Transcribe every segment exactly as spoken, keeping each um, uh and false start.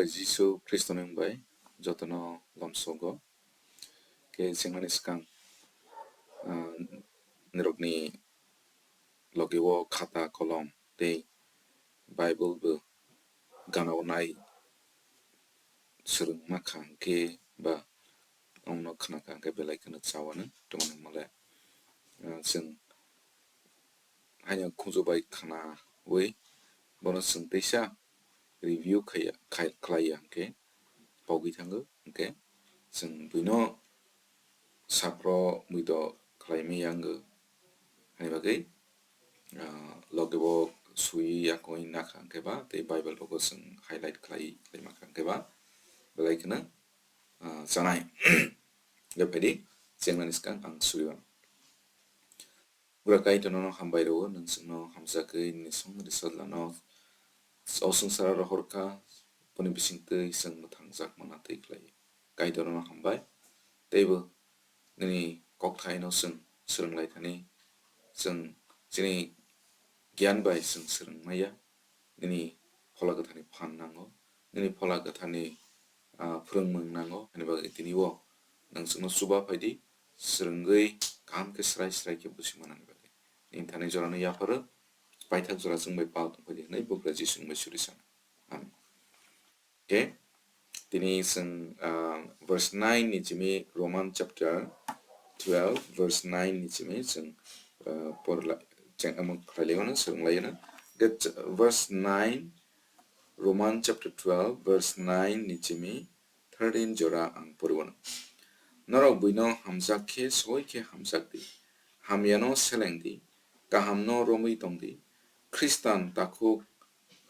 Jisu Khristoni wng bai jotono lomsogo. Khe sengmani swkang, ah, nirokni logi o khata kolom tei Bible bo gana o nai swrwngma kha hwnkhe ba wngno khna kha hwnkhe belai kheno chawano tongmani mole, ah, chwng haino khunju bai khnaui bono chwng teisa review khaiya, khai-, khlaiya hwnkhe pogwi thango, hwnkhe chwng buino saphro muido khlaimaya wngwi hani bagwi, ah, logi bo sui yakungwi nakha hwnkhe ba tei Bible rogo chwng highlight khlai, khlaima kha hwnkhe ba belai kheno, ah, chanai. Hwnkhe phaidi, chengnani swkang ang sui mano. Bwra Kaitor nono hambai rwo, nwng chwngno hamjagwi nini songni sajlano o swngcharo rohor kha, boni bisingtwi chwng mwthangjak manna twi khlai. Kaitor nono hambai, teibo nini kokthaino chwng swrwng lai thani, chwng chini giyan bai chwng swrwng maya, nini Phola Kwtharni phan nango, nini Phola Kwtharni, ah, phwrwngmung nango, ani bagwi tini o nwng chwngno chuba phaidi, swrwngwi kaham khe srai srai khe busi manani bagwi. Nini thani jorano yapharo, paithak jora chwng bai pal tong phaidi hwnwi Bugra Jisu bai suri sano. Amen. Okay, tini chwng, ah, verse nine ni simi Roman chapter twelve verse nine ni simi chwng, ah, porla-, cheng amo khlailaiwano, swrwnglaiyano. Hwnkhe ch-, verse nine, Roman chapter twelve verse nine ni simi thirteen jora ang poriwano. Norok buino hamjak khe soi khe hamjak di, hamyano seleng di, kahamno romwi tong di, Khristan takhuk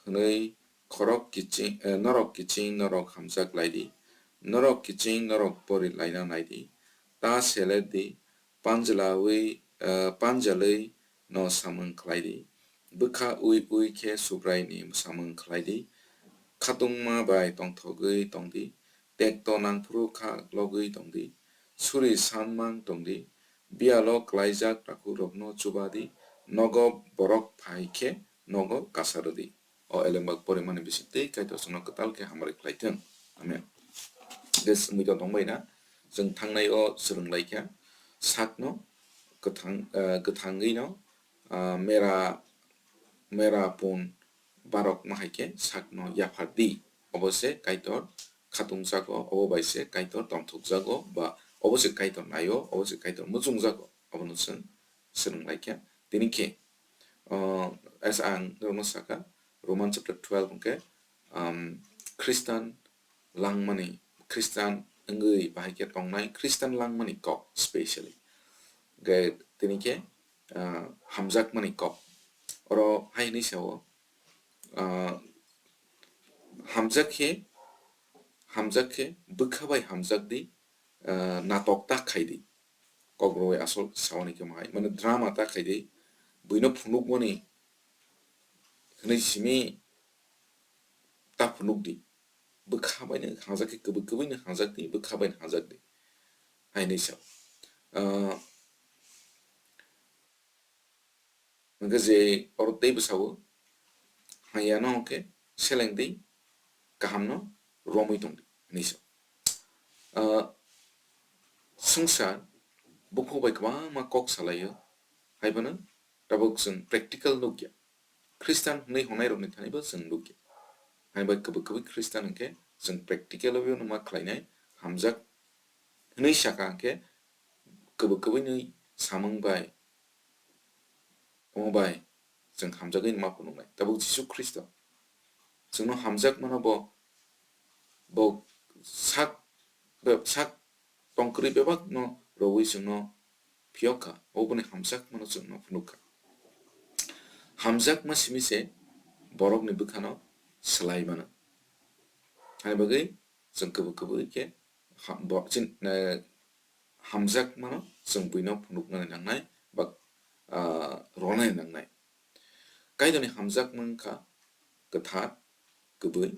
hwnwi khorok kiching, eh, norok kiching norok hamjak lai di, norok kiching norok pori laina nai di, ta seler di, panjalawi, eh, panjalwi no samung khlai di, bwkha ui ui khe Subraini samung khlai di, khatungma bai tongthogwi tong di, tekto nangphuru kha logwi tong di, suri sanmang tong di, biyalo klaijak takhukrokno chuba di, nogo borok phai khe nogo kasa rw di. O elembak porimani bisingtwi Kaitor chwngno kwtal khe hamari khlai thung. Amen. Des wngwi tong tongbai na, chwng thangnai o swrwng lai kha sakno kwthang, eh, kwthangwi no, ah, mera, mera pun barok ma hai khe sakno yaphar di. Obo se Kaitor khatungjago, obo bai se Kaitor tongthokjago, ba obo se Kaitor naio, obo se Kaitor muchungjago. Obono chwng swrwng lai kha. Tini khe, ah, as ang norokno saka, Roman chapter twelve hwnkhe, um, Khristan langmani, Khristan wngwi bahai khe tongnai, Khristan langmani kok specially. Hwnkhe tini khe, ah, hamjakmani kok. Oro hai hwnwi sao, ah, hamjak khe, hamjak khe bwkha bai hamjak di, ah, natok ta khai di. Kok rwui asol saoni khe mahai. Mane drama ta khai di. Buino phunukmani hwnwi simi ta phunuk di. Bwkha baino hamjak khe kwbwi kwbwino hamjak di, bwkha baino hamjak di. Hai hwnwi sao. Ah, Hwnkhe je oro tei bwsao, hamyano hwnkhe seleng di, kahamno romwi tong di, hwnwi sa. Ah, swngchar bukhuk bai kwbangma kok salaio, haiphano tabuk chwng practical nukya. Khristan hwnwi hwnairokni thani bo chwng nukya. Hai bai kwbwi kwbwi Khristan hwnkhe chwng practical o ma khlainai, hamjak hwnwi saka hwnkhe kwbwi kwbwini samung bai, omo bai chwng hamjagwi ma phunuknai. Tabuk Jisu Khristo chwngno hamjakmano bo, bo sak, be-, sak tongkwrwi bebakno rwui chwngno phiyok kha, oboni hamjakmano chwngno phunuk kha. Hamjakma simi se borokni bwkhano swlai mano. Ani bagwi chwng kwbwi kwbwi khe ha-, bo-, chin-, eh, hamjakmano chwng buino phunuknani nangnai ba, ah, ronani nangnai. Kaitorni hamjakma wngkha kwthar, kwbwi.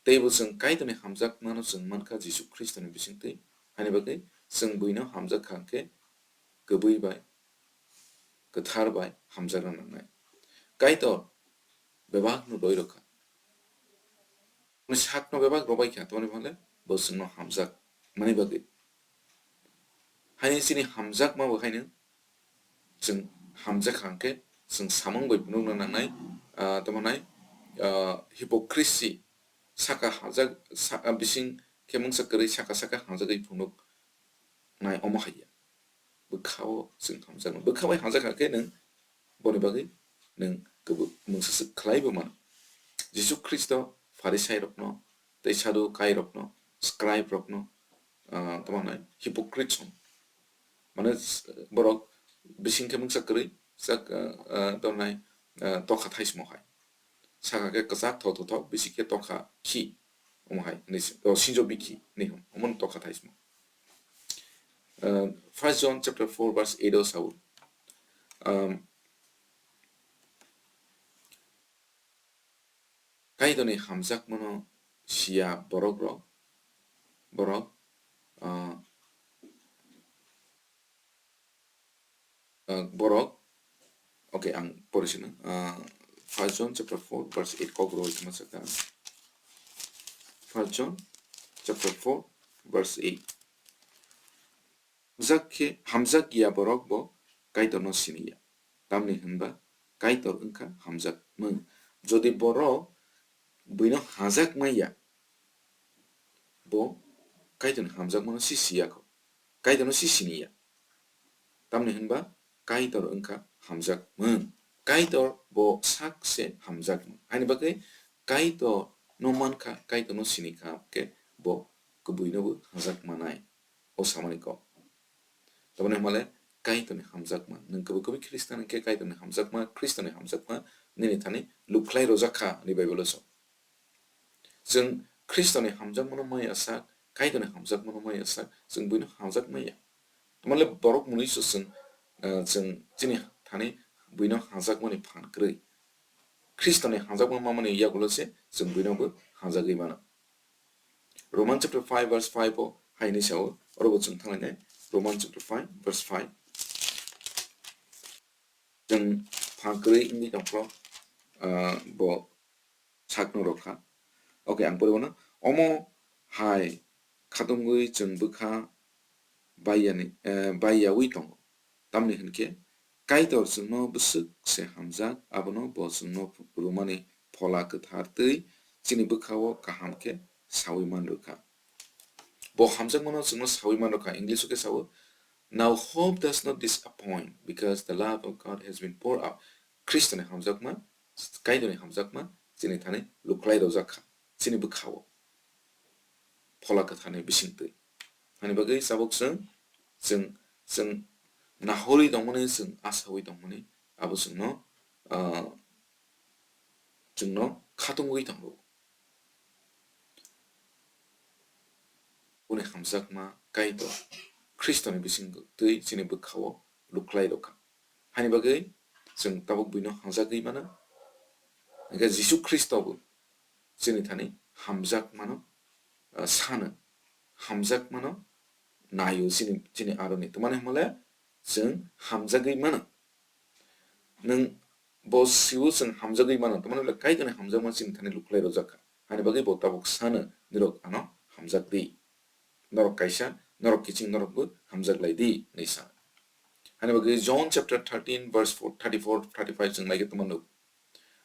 Teibo chwng Kaitorni hamjakmano chwng mankha Jisu Khristoni bisingtwi. Haini bagwi chwng buino hamjak kha hwnkhe kwbwi bai, kwthar bai hamjakna nangnai. Kaitor bebakno doi rwkha. Bini sakno bebak robai kha, tamoni hwnle bo chwngno hamjak mani bagwi. Haini chini hamjakma bo haino chwng hamjak kha hwnkhe chwng samung bai phunukna nangnai, ah, tamo nai, ah, hypocrisy, saka hamjak, sa-, ah, bising khe mungsa kwrwi saka saka hamjagwi phunuknai omo hai ya. Bwkha-o chwng hamjakma, bwkha bai hamjak kha khe nwng boni bagwi nwng kwbwi mungsa swk khlai bo mano. Jisu Khristo Pharisai rokno tei Sadukai rokno, scribe rokno, ah, tamo hwnai hypocrite song. Mane, s-, borok bising khe mungsa kwrwi, sak, ah, ah, tamo hwnai, ah, tokha thaismo hai. Saka khe kwchak thok thok thok, bising khe tokha khi, omo hai, hinwi si-, o sinjo bikhi hinwi hwn, omono tokha thaismo. Ah, First John chapter four verse eight o sao, um, Kaitorni hamjakmano siya borok rok, borok, ah, ah, borok, okay, ang pori sino, ah, First John chapter four verse eight kok roi kama saka. First John chapter four verse eight. Hamjak khe, hamjak ya borok bo Kaitorno sini ya. Tamni hwnba Kaitor wngkha hamjakmung. Jodi borok buino hamjak maya, bo Kaitorni hamjakmano si siya kho. Kaitorno si sini ya. Tamni hwnba Kaitor wngkha hamjakmung. Kaitor bo sak se hamjakmung. Haini bagwi Kaitorno mankha, Kaitorno sini kha khe bo kubuino bo hamjak manai. O samani kok. Tamoni hwnmale Kaitorni hamjakma. Nwng kubui kubui Khristan hwnkhe Kaitorni hamjakma, Khristoni hamjakma nini thani lukhlai rojak kha, hwnwi Bible-o sa. Chwng Khristoni hamjakmano maya sak, Kaitorni hamjakmano maya sak, chwng buino hamjak maya. Tamale borok mwnwi se chwng, eh, chwng chini thani buino hamjakmani phan kwrwi. Khristoni hamjakma mamani yagulo se chwng buino bo hamjagwi mano. Roman chapter five verse five o hai hinwi sao, oro bo chwng thanglainai. Roman chapter five verse five. Chwng phan kwrwi wngwi tongphuru, ah, bo sakno rwkha. Okay, ang poribo no. Omo hai khatungwi chwng bwkha baiyani, eh, baiyawi tongo. Tamni hwnkhe Kaitor chwngno bwswk se hamjak, abono bo chwngno rwmani Phola Kwthar twi chini bwkha-o kaham khe saui man rwkha. Bo hamjakmano chwngno saui man rwkha, English-o khe sao, "Now hope does not disappoint, because the love of God has been poured out." Khristoni hamjakma, Kaitorni hamjakma chini thani lukhlai rojak kha, chini bwkha-o. Phola Kwtharni bisingtwi. Hani bagwi tabuk chwng, chwng, chwng nahorwi tongmani, chwng asaui tongmani, abo chwngno, ah, chwngno khatungwi tongo. Boni hamjakma Kaitor Khristoni bisingtwi chini bwkha-o lukhlai rokha. Hani bagwi chwng tabuk buino hamjagwi mano. Hwnkhe Jisu Khristo bo chini thani hamjakmano, ah, sano, hamjakmano naio chini, chini aroni. Tamani hwnmale chwng hamjagwi mano. Nwng bo sibo chwng hamjagwi mano, tamani hwnmale Kaitorni hamjakma chini thani lukhlai rojak kha. Hani bagwi bo tabuk sano, "Nirok ano hamjak di. Norok kaisa, norok kiching, norokbo hamjak lai di," hinwi sa. Hani bagwi John chapter thirteen verse four, thirty-four, thirty-five chwng naikhe tongmano.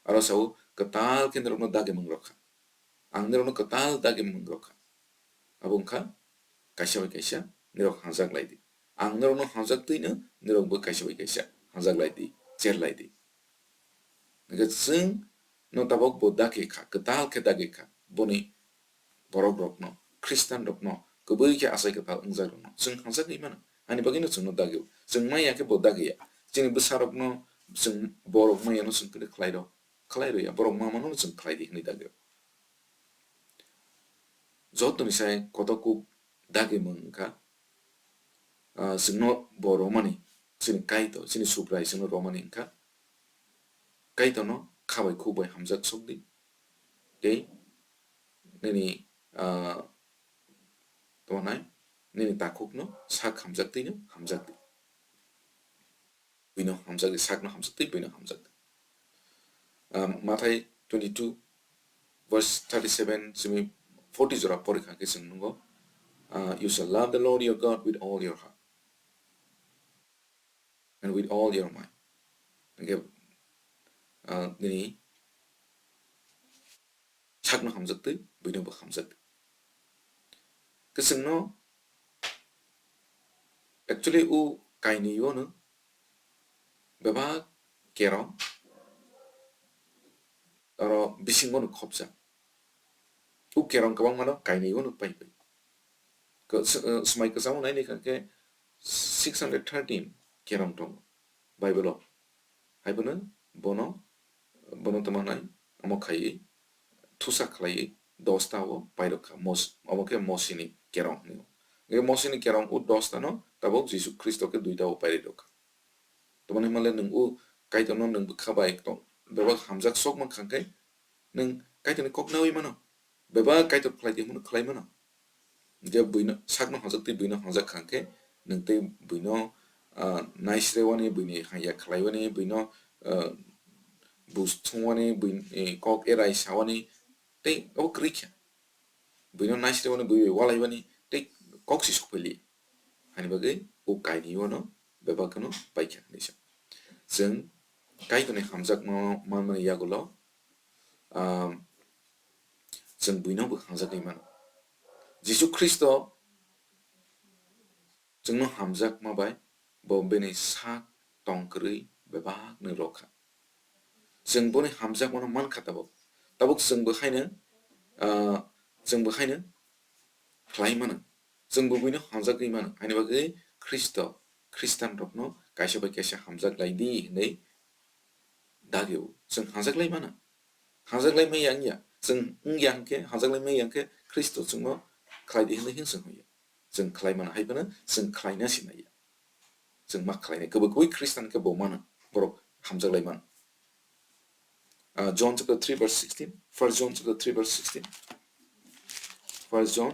Aro sao, "Kwtal khe norokno dagi mung rokha. Ang norokno kwtal dagi mung rokha." Abo wngkha kaisa bai kaisa nirok hamjak lai di. Ang norokno hamjak twino nirokbo kaisa bai kaisa hamjak lai di, cher lai di. Hwnkhe chwng no tabuk bo dagi kha, kwtal khe dagi kha. Boni borok rokno, Khristan rokno, kubui khe achai kwtal wngjak rokno chwng hamjakgwi mano. Ani bagwino chwngno dagio. Chwng maya khe bo dagiya. Chini bwsa rokno chwng borok mayano chwng khe khlai rw, khlai rwya. Borok mamano chwng khlai di hwnwi dagio. Jotoni sai kotor kuk dagi mung wngkha, ah, chwngno bo romani, chini Kaitor, chini Subrai chwngno romani wngkha. Kaitorno kha bai khuk bai hamjak sok di. Tei nini, ah, tamo nai, nini takhukno sak hamjak twino hamjak di. Buino hamjak di, sakno hamjak di, buino hamjak di. Um, Mathai twenty-two, verse thirty-seven simi forty jora pori kha khe chwng nungo, ah, "You shall love the Lord your God with all your heart and with all your mind." Hingke, ah, nini sakno hamjak twi, buino bo hamjak twi. Khe chwngno actually o kainwi o no bebak kerong oro bisingo no khopjak. O kerong kwbangma no kainwi o no pai pai. Ko-, s-, eh, swmai kwchamo naini kha khe six hundred thirteen kerong tongo Bible o. Hai phano bono, bono tamo nai, omo khaiwi thusa khlaiwi dosta o pairok kha. Mos-, omo khe Mosini kerong hinwi. Hingkhe Mosini kerong o dosta no tabuk Jisu Khristo khe duita o pairi rwkha. Tamoni hwnmale nwng o Kaitorno nwng bwkha bai tong, bebak hamjak sok mankha khe nwng Kaitorni kok naui mano. Bebak Kaitor khlai di hwnmano khlai mano. Hingkhe buino sakno hamjak twi buino hamjak kha khe nwng tei buino, ah, naisrewani, buini hamya khlaiwani, buino, ah, bus thumwani, buini kok erai sawani tei obo kwrwi kha. Buino naisrewani, bui bai walaibani tei kok si sokphaili. Hani bagwi o kainwi o no bebak no paikha hinwi sa. Chwng Kaitorni hamjakma manmani yagulo, ah, chwng buino bo hamjagwi mano. Jisu Khristo chwngno hamjakma bai bo bini sak tong kwrwi bebak no rw kha. Chwng boni hamjakmano man kha tabuk. Tabuk chwng bo haino, ah, chwng bo haino khlai mano. Chwng bo buino hamjagwi mano. Haini bagwi Khristo, Khristian rokno kaisa bai kaisa hamjak lai di hinwi dagio. Chwng hamjak lai mano. Hamjak lai maya wngya. Chwng wngya hwnkhe, hamjak lai maya wngkhe Khristo chwngno khlai di hinwi hinsong hoya. Chwng khlai mano hai phano chwng khlaina sinaiya. Chwng ma khlainai. Kwbwi kwbwi Khristian khe bo mano. Borok hamjak lai mano. Ah, John chapter three verse sixteen. First John chapter three verse sixteen. First John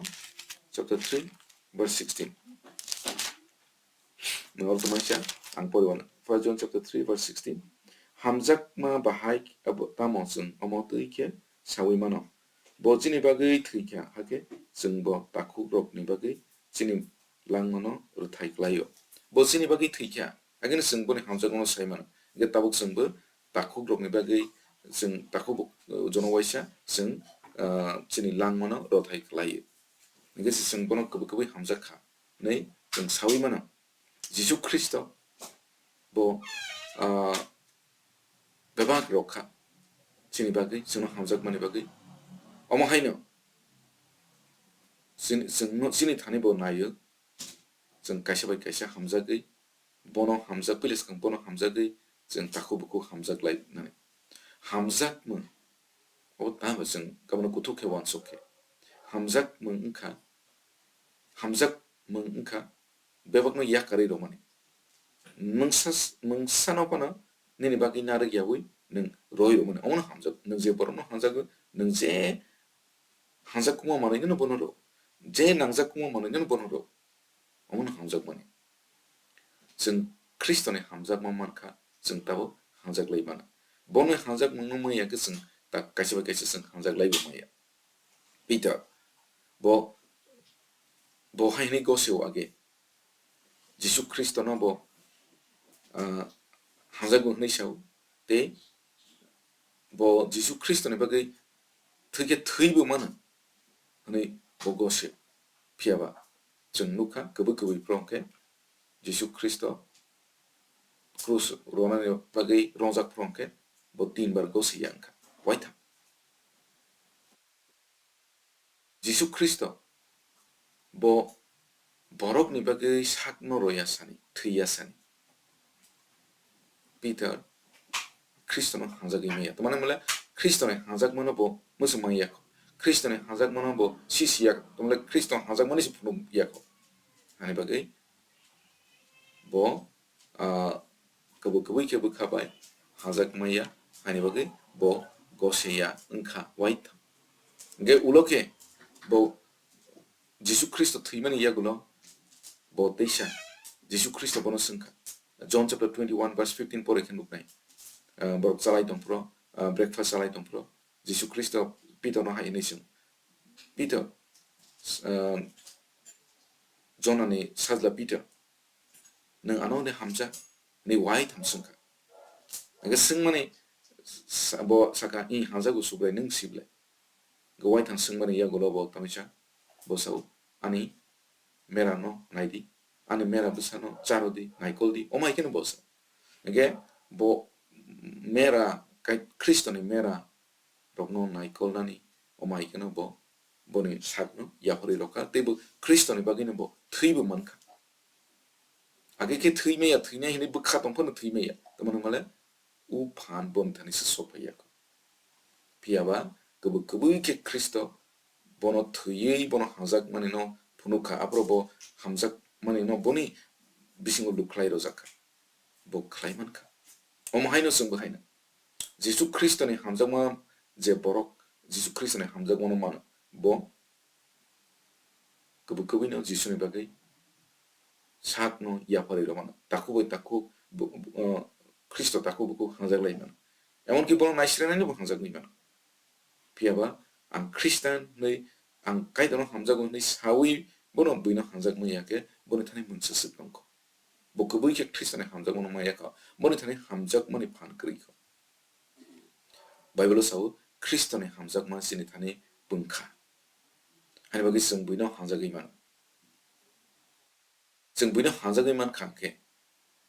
chapter three verse sixteen. Nwng oro tongmani sa ang pori wano. First John chapter three verse sixteen. Hamjakma bahai abo tamo chwng omo twi khe saui mano. Bo chini bagwi thwi kha, hakhe chwng bo takhukrokni bagwi chini langmano rwthai klaio. Bo chini bagwi thwi kha, hakhe chwng boni hamjakmano sai mano. Hingkhe tabuk chwng bo takhukrokni bagwi chwng takhuk, uh, jono waisa chwng, uh, chini langmano rwthai klaio. Hingkhe se chwng bono kwbwi kwbwi hamjak kha hinwi chwng saui mano. Jisu Khristo bo, ah, bebak rok kha chini bagwi, chwngno hamjakmani bagwi. Omo haino chini, chwngno, chini thani bo naio, chwng kaisa bai kaisa hamjagwi, bono hamjak, pili swkang bono hamjagwi, chwng takhuk bukhuk hamjak lai nani. Hamjakmung, obo tamo chwng kabono kuthuk khe uansuk khe. Hamjakmung wngkha, hamjakmung wngkha bebakno yakarwi rwmani. Mungsa, mungsa no phano nini bagwi narwk yaui nwng roi rwmani. Omono hamjak, nwng je borokno hamjago, nwng je hamjak kukma manwi no bono rw, je nangjak kukma manwi no bono rw, omono hamjakmani. Chwng Khristoni hamjakma mankha, chwng tabuk hamjak lai mano. Bono hamjakmungno manya khe chwng ta-, kaisa bai kaisa chwng hamjak lai bo maya. Peter, bo, bo hai hwnwi gosio age, Jisu Khristono bo, ah, hamjakgo hwnwi sao, tei bo Jisu Khristoni bagwi thwi khe thwibo mano hwnwi bo gosio. Phiya ba chwng nukha, kwbwi kwbwi phwrwng khe Jisu Khristo krus ronani bagwi rongjak phwrwng khe bo tin bar gosiya wngkha, waitham. Jisu Khristo bo borokni bagwi sakno roya sani, thwiya sani. Peter Khristono hangjagwi maya. Tamani hwnle Khristoni hangjakmano bo muchung manya kho. Khristoni hangjakmano bo sisi ya kho. Tamle Khristo hangjakmani se phunuk ya kho. Ani bagwi bo, ah, kwbwi kwbwi khe bwkha bai hajak maya, haini bagwi bo gose ya wngkha waitham. Hwnkhe ulo khe bo Jisu Khristo thwimani yagulo bo teisa Jisu Khristo bono swngkha. John chapter twenty-one verse fifteen pore khe nuknai. Ah, borok chalai tongphuru, ah, breakfast chalai tongphuru, Jisu Khristo Pitor no hai hwnwi swng, "Pitor, ah, Jonani sajla Pitor, nwng ano hwnwi hamjak?" hwnwi uaitham swngkha. Hwnkhe swngmani sa-, bo sakha, "Ih, hamjakgo Subrai, nwng siblai?" Hwnkhe uaitham swngmani yagulo bo tongwi sa, bo sao, "Ani mera no nai di, ani mera bwsa no cha rw di, naikol di," omo hai kheno bo sa. Hwnkhe bo mera, kai-, Khristoni mera rokno naikolnani omo hai kheno bo boni sakno yapharwi rwkha, tei bo Khristoni bagwino bo thwibo mankha. Age khe thwi maya, thwinai hinwi bwkha tong phano thwi maya, tamoni hwnmale o phan boni thani se sophaiyakho. Phiya ba kwbwi kwbwi khe Khristo bono thwiwi bono hamjakmani no phunukha, aphuru bo hamjakmani no boni bisingo lukhlai rwjakha. Bo khlai mankha. Omo haino chwngbo haino Jisu Khristoni hamjakma je borok Jisu Khristoni hamjakmano mano, bo kwbwi kwbwino Jisuni bagwi sakno yapharwi rwmano. Takhuk bai takhuk bo, bo, uh, Khristo takhuk bukhuk hamjak lai mano. Emonki bono naisrenani bo hamjakwi mano. Phiya ba ang Khristan hwnwi, ang Kaitorno hamjago hwnwi sawi bono buino hamjakma ya khe boni thani mungsa swk tongkho. Bo kwbwi khe Khristoni hamjakmano ma ya kho, boni thani hamjakmani phan kwrwi kho. Bible-o sao, "Khristoni hamjakma chini thani pungkha." Hani bagwi chwng buino hamjagwi mano. Chwng buino hamjagwi mankha khe,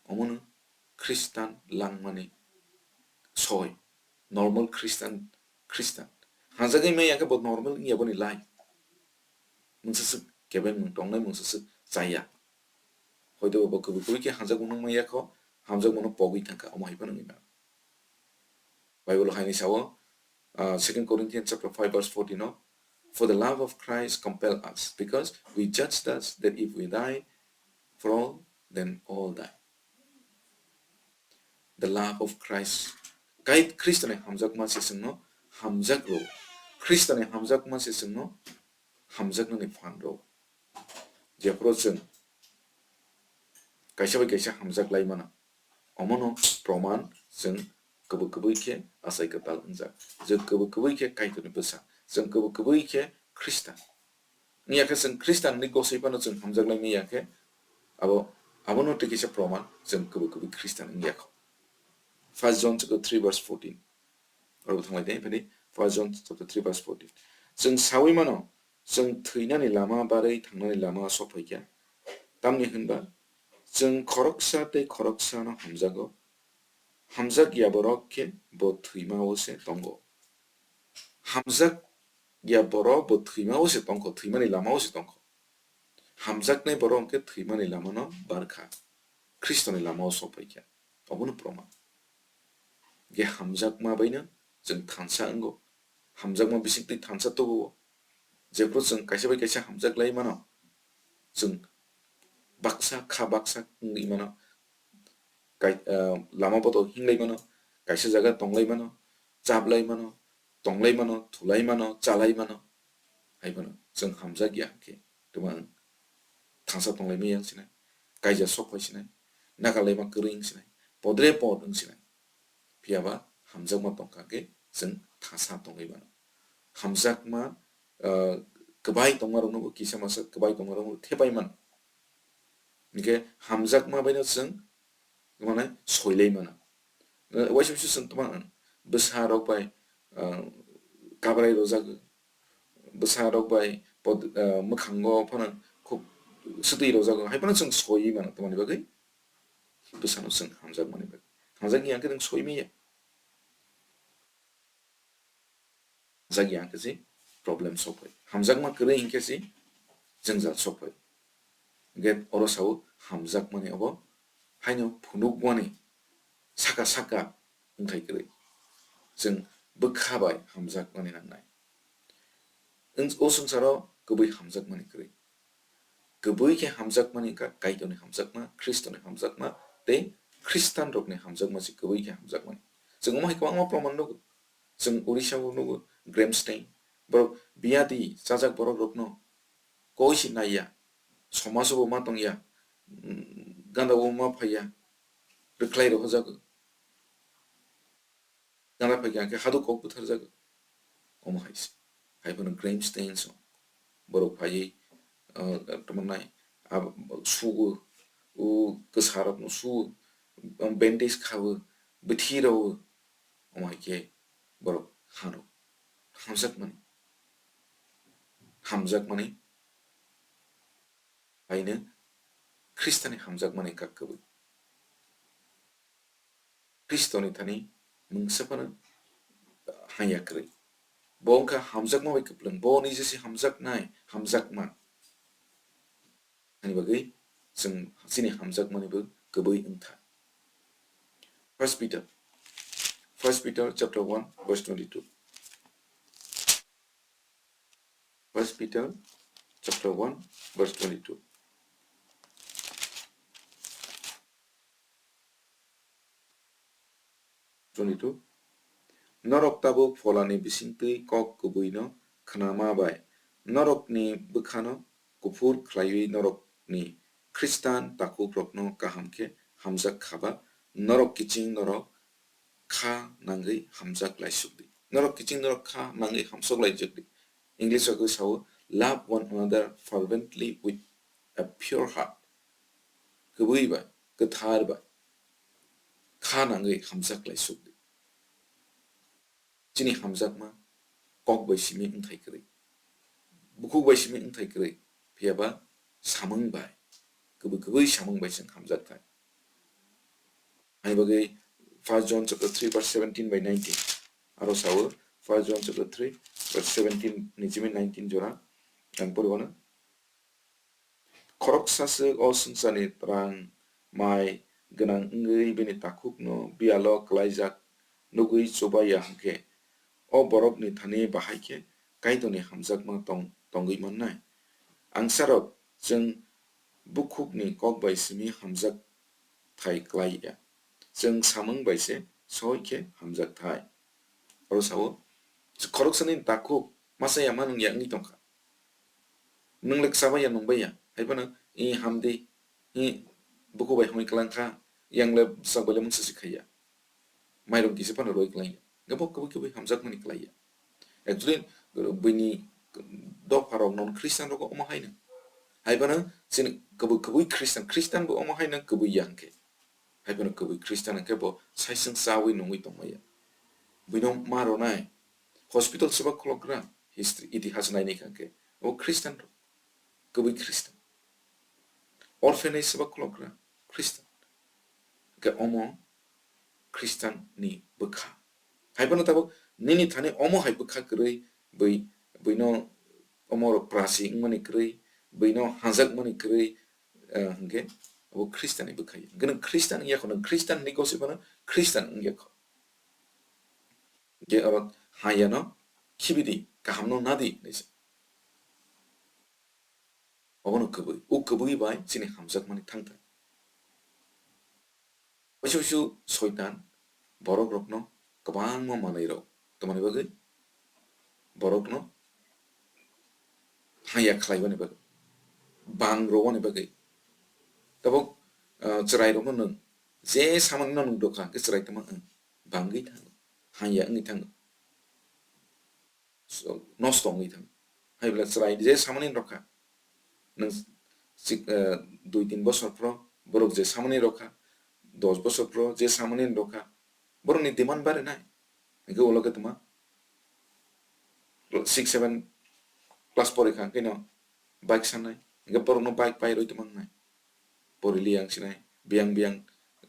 omono Khristan langmani soi, normal Khristan, Khristan. Hamjagwi maya khe bo normal wngya boni life. Mungsa swk kebeng mung tongnai, mungsa swk chaya. Hoito bo kwbwi kwbwi khe hamjakmung nung maya kho, hamjakmungno pogwi thangkha, omo hai phano wngwi mano. Bible haini sao, uh, Second Corinthians chapter five verse fourteen no, "For the love of Christ compel us, because we judge thus that if we die for all, then all die." The love of Christ. Kai Khristoni hamjakma se chwngno hamjak rw. Khristoni hamjakma se chwngno hamjaknani phan rw. Jephuru chwng kaisa bai kaisa hamjak lai mano, omono proman chwng kwbwi kwbwi khe achai kwtal wngjak. Je kwbwi kwbwi khe Kaitorni bwsa, chwng kwbwi kwbwi khe Khristan. Wngya khe chwng Khristan hwnwi gosoi phano chwng hamjak lai manya khe, abo, abono tei kisa proman chwng kwbwi kwbwi Khristan wngya kho. First John chapter three verse fourteen. Oro bo thanglai tei, phani First John chapter three verse fourteen. Chwng sawi mano, chwng thwinani lama barwi thangnani lama sophaikha. Tamni hwnba, chwng khoroksa tei khoroksano hamjago. Hamjak ya borok khe bo thwima o se tongo. Hamjak ya borok bo thwima o se tongkho, thwimani lama o se tongkho. Hamjaknai borok hwnkhe thwimani lamano barkha, Khristoni lama o sophaikha. Obono proman. Hwnkhe hamjakma baino chwng thansa wngo, hamjakma bisingtwi thansa tubuo. Jephru chwng kaisa bai kaisa hamjak lai mano, chwng baksa kha baksa wngwi mano, kai-, ah, lama boto hinglai mano, kaisa jaga tonglai mano, chaplai mano, tonglai mano, thulai mano, chalai mano, hai phano chwng hamjak ya hwnkhe twma wng thansa tonglai maya wng sinai, kaija sok phai sinai, nakarlaima kwrwi wng sinai, podre pod wng sinai. Phiya ba hamjakma tongkha khe chwng thansa tongwi mano. Hamjakma, ah, kwbai tongmarokno bo kisa masa kwbai tongmarokno thepai mano. Hwnkhe hamjakma baino chwng mane soilai mano. Eh, waisa waisa chwng tongmano bwsa rok bai, ah, kabrai rwjago, bwsa rok bai pod-, ah, mwkhango phano khub swtwi rwjago, hai phano chwng soiwi mano, tamoni bagwi bwsano chwng hamjakmani bagwi. Hamjakya hwnkhe nwng soi manya. Hamjakya hwnkhe se problem sok phai. Hamjakma kwrwi hwnkhe se jwngjal sok phai. Hwnkhe oro sao hamjakmani obo haino phunukmani saka saka wngthai kwrwi. Chwng bwkha bai hamjakmani nangnai. Wng-, o swngcharo kwbwi hamjakmani kwrwi. Kwbwi khe hamjakmani wngkha Kaitorni hamjakma, Khristoni hamjakma, tei Khristanrokni hamjakma se kwbwi khe hamjakmani. Chwng omo hai kwbangma proman nugo. Chwng Odisha o nugo, Grahamstown. Borok biyadi chajak borokrokno koi se naiya, somajo bo ma tongya, mm, ganda o ma phaiya, rwkhlai rohorjago. Gana phaikha hwnkhe haduk kok butharjago. Omo hai se. Hai phano Grahamstains o borok phaiwi, ah, tamo nai, ah, sugo, o kwsarokno sugo, bandage khawo, bithi rwo, omo hai khe borok hano. Hamjakmani. Hamjakmani. Haino Khristani hamjakmani kak kwbwi. Khristoni thani mungsa phano hamya kwrwi. Bo wngkha hamjakma bai kwplwng. Bo nije se hamjaknai, hamjakma. Ani bagwi chwng chini hamjakmani bo kwbwi wngtha. First Peter, First Peter chapter one verse twenty-two. First Peter chapter one verse twenty-two. Twenty-two. Norok tabuk pholani bisingtwi kok kubui'-no khnama bai norokni bwkhano kuphur khlaiwi norokni Khristan takhukrokno kaham khe hamjak khaba, norok kiching norok kha nangwi hamjak laisuk di. Norok kiching norok kha nangwi hamsok laijak di. English o sao, "Love one another fervently with a pure heart." Kwbwi bai, kwthar bai kha nangwi hamjak laisuk di. Chini hamjakma kok bai simi wngthai kwrwi, bukhuk bai simi wngthai kwrwi, phiyaba samung bai, kwbwi kwbwi samung bai chwng hamjak thai. Ani bagwi First John chapter three verse seventeen by nineteen. Aro sao, First John chapter three verse seventeen ni simi nineteen jora ang pori wano. Khoroksa swk o swngcharni rang mai gwnang wngwi bini takhukno biyalo klaijak nugwi chuba ya hwnkhe, o borokni thani bahai khe Kaitorni hamjakma tong-, tongwi mannai. Angsarok, chwng bukhukni kok bai simi hamjak thai klai ya, chwng samung bai se soi khe hamjak thai. Oro sao, khoroksani takhuk masa ya ma nung ya wngwi tongkha. Nung le kwchaba ya nung bai ya, hai phano i hamdi, i buku bai hwnwi kwlang kha, yang le bwsak bai le mungsa si khai ya. Mairum kisa phano roi kwlang ya. Hwnkhe bo kwbwi kwbwi hamjakmani klai ya. Actually, buini dopha rok non Christian rok omo hai no. Hai phano chini kwbwi kwbwi Christian, Christian bo omo hai no kwbwi ya hwnkhe. Hai phano kwbwi Christian hwnkhe bo saisung chawi nungwi tongmaya. Buino ma rwnai, hospital swba khulokgra, history, itihas nainai kha hwnkhe, abo Christian rok, kwbwi Christian. Orphanage swba khulokgra, Christian. Hwnkhe omo Christian ni bwkha. Hai phano tabuk nini thani omo hai bwkha kwrwi, bui, buino omo rok prasi wngmani kwrwi, buino hanjakmani kwrwi, eh, hwnkhe abo Christian ni bwkha ya. Hwnkhe nwng Christian wngya kho, nwng Christian hinwi gosi phano Christian wngya kho. Hwnkhe oro ha yano khibidi, kahamno nadi hinwi se. Obono kwbwi, o kwbwi bai chini hamjakmani thangthai. Waisa waisa soitan borok rokno kwbangma manwi rw, tamoni bagwi borok no haya khlai bani bagwi, bang rw bani bagwi. Tabuk, ah, chwrai rokno nwng je samani no nwng dokha hwnkhe chwrai tongma wng bangwi thango, haya wngwi thango. So, nosto wngwi thango. Hai bwla chwrai je samani rokha, nwng sik-, eh, dui tin bosor phro borok je samani rokha, dos bosor phro je samani rokha, borokni demand barinai. Hwnkhe ulo khe tongma six seven class porikha hwnkhe no bike sanai, hwnkhe borokno bike pai rwi tongma wngnai. Porili yang sinai, biyang biyang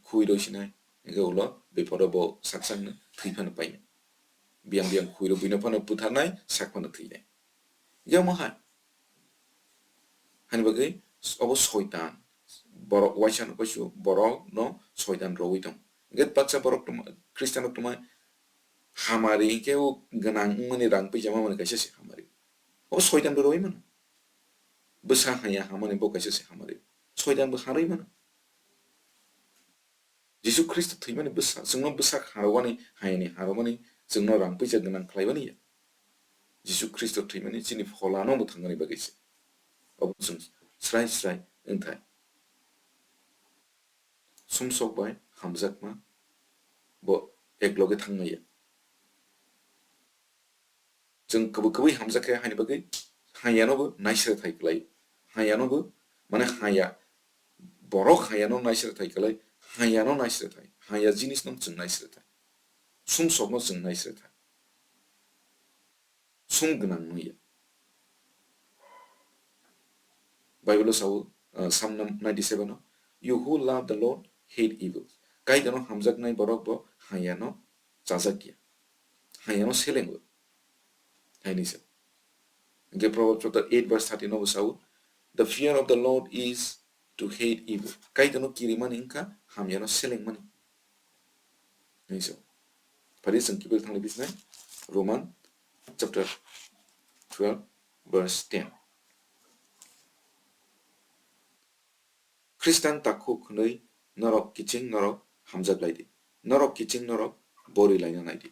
khui roi sinai, hingke ulo biporo bo sak sakno thwi phano painai. Biyang biyang khui roi buino phano butharnai, sak phano thwinai. Hingke omo hai. Hani bagwi obo soitan. Borok waisa no kaisu, borok no soitan rogwi tong. Hingke baksa borok tongma, Christian rok tongma hamari hingke o gwnang wngmani rang pijama mani kaisa se hamari. Obo soitan bo rogwi mano. Bwsa haya hamani bo kaisa se hamari. Soitan bo harwi mano. Jisu Khristo thwimani bwsa, chwngno bwsa harwani, hayani harwani, chwngno rang puisa gwnang khlaiwani ya. Jisu Khristo thwimani chini pholano bo thangmani bagwi se. Obo chwng srai srai wngthai. Sumsok bai hamjakma bo ekloge thangmaya. Chwng kwbwi kwbwi hamjak khe haini bagwi hayano bo naisre thai kwlai. Hayano bo, mane haya, borok hayano naisre thai kwlai, hayano naisre thai. Haya jinisno chwng naisre thai. Sumsokno chwng naisre thai. Sum gwnang wngya. Bible o sao, uh, Psalm ninety-seven o, "You who love the Lord hate evil." Kaitorno hamjaknai borok bo hayano chajakya. Hayano selengo. Haini se. Hingke Proverbs chapter eight verse thirteen o bo sao, "The fear of the Lord is to hate evil." Kaitorno kirimani wngkha hamyano selengmani. Hinwi sao. Phari chwng kiphil thangni bisnai Roman chapter twelve verse ten. Khristan takhuk hwnwi norok kiching norok hamjak lai di. Norok kiching norok bori laina nai di.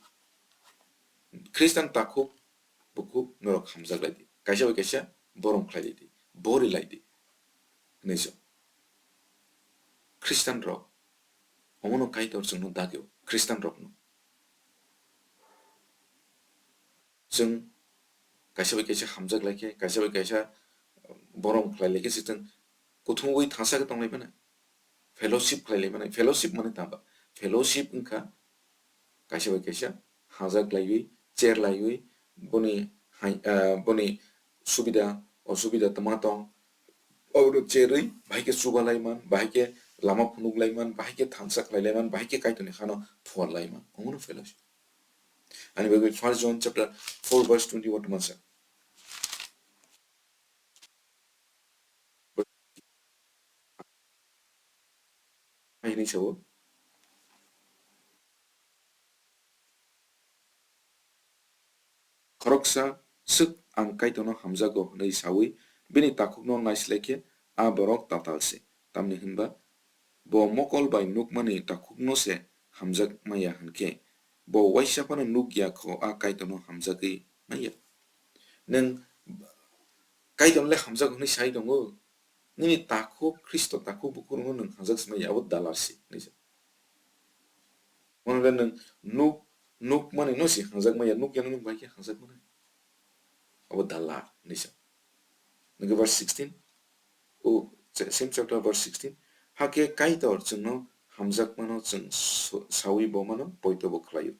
Khristan takhuk bukhuk norok hamjak lai di. Kaisa bai kaisa borom khlai lai di. Bori lai di. Hinwi sao. Khristan rok omono Kaitor chwngno dagio, Khristan rokno. Chwng kaisa bai kaisa hamjak lai khe, kaisa bai kaisa borom khlai lai khe se chwng kuthumwi thangsa khe tong lai mano. Fellowship khlai lai mano. Fellowship mane tamo? Fellowship wngkha kaisa bai kaisa hajak laiwi, cher laiwi, boni hai, ah, boni subida, osubida tma tong, obono cherwi, bahai khe chuba lai man, bahai khe lama phunuk lai man, bahai khe thansa khlai lai man, bahai khe Kaitorni hano phuar lai man. Omono fellowship. Ani bagwi First John chapter four verse twenty-one tongma sa. Hai hinwi sao. Khoroksa swk ang Kaitorno hamjago hwnwi saui bini takhukno naislai khe a borok tatal se. Tamni hwnba bo mokol bai nukmani takhukno se hamjak maya hwn khe bo waisa phano nuk ya kho a Kaitorno hamjagwi maya. Nwng Kaitorno le hamjak hwnwi sai tongo, nini takhuk Khristo takhuk bukhukno nwng hamjak se maya, abo dalar se hinwi sa. Mano le nwng nuk, nukmani no se hamjak maya, nuk ya no nwng bai khe hamjak mano. Abo dalar hinwi sa. Nokhe verse sixteen. O, se-, same chapter verse sixteen. Hakhe Kaitor chwngno hamjakmano chwng so-, saui bo mano poito bo khlaio.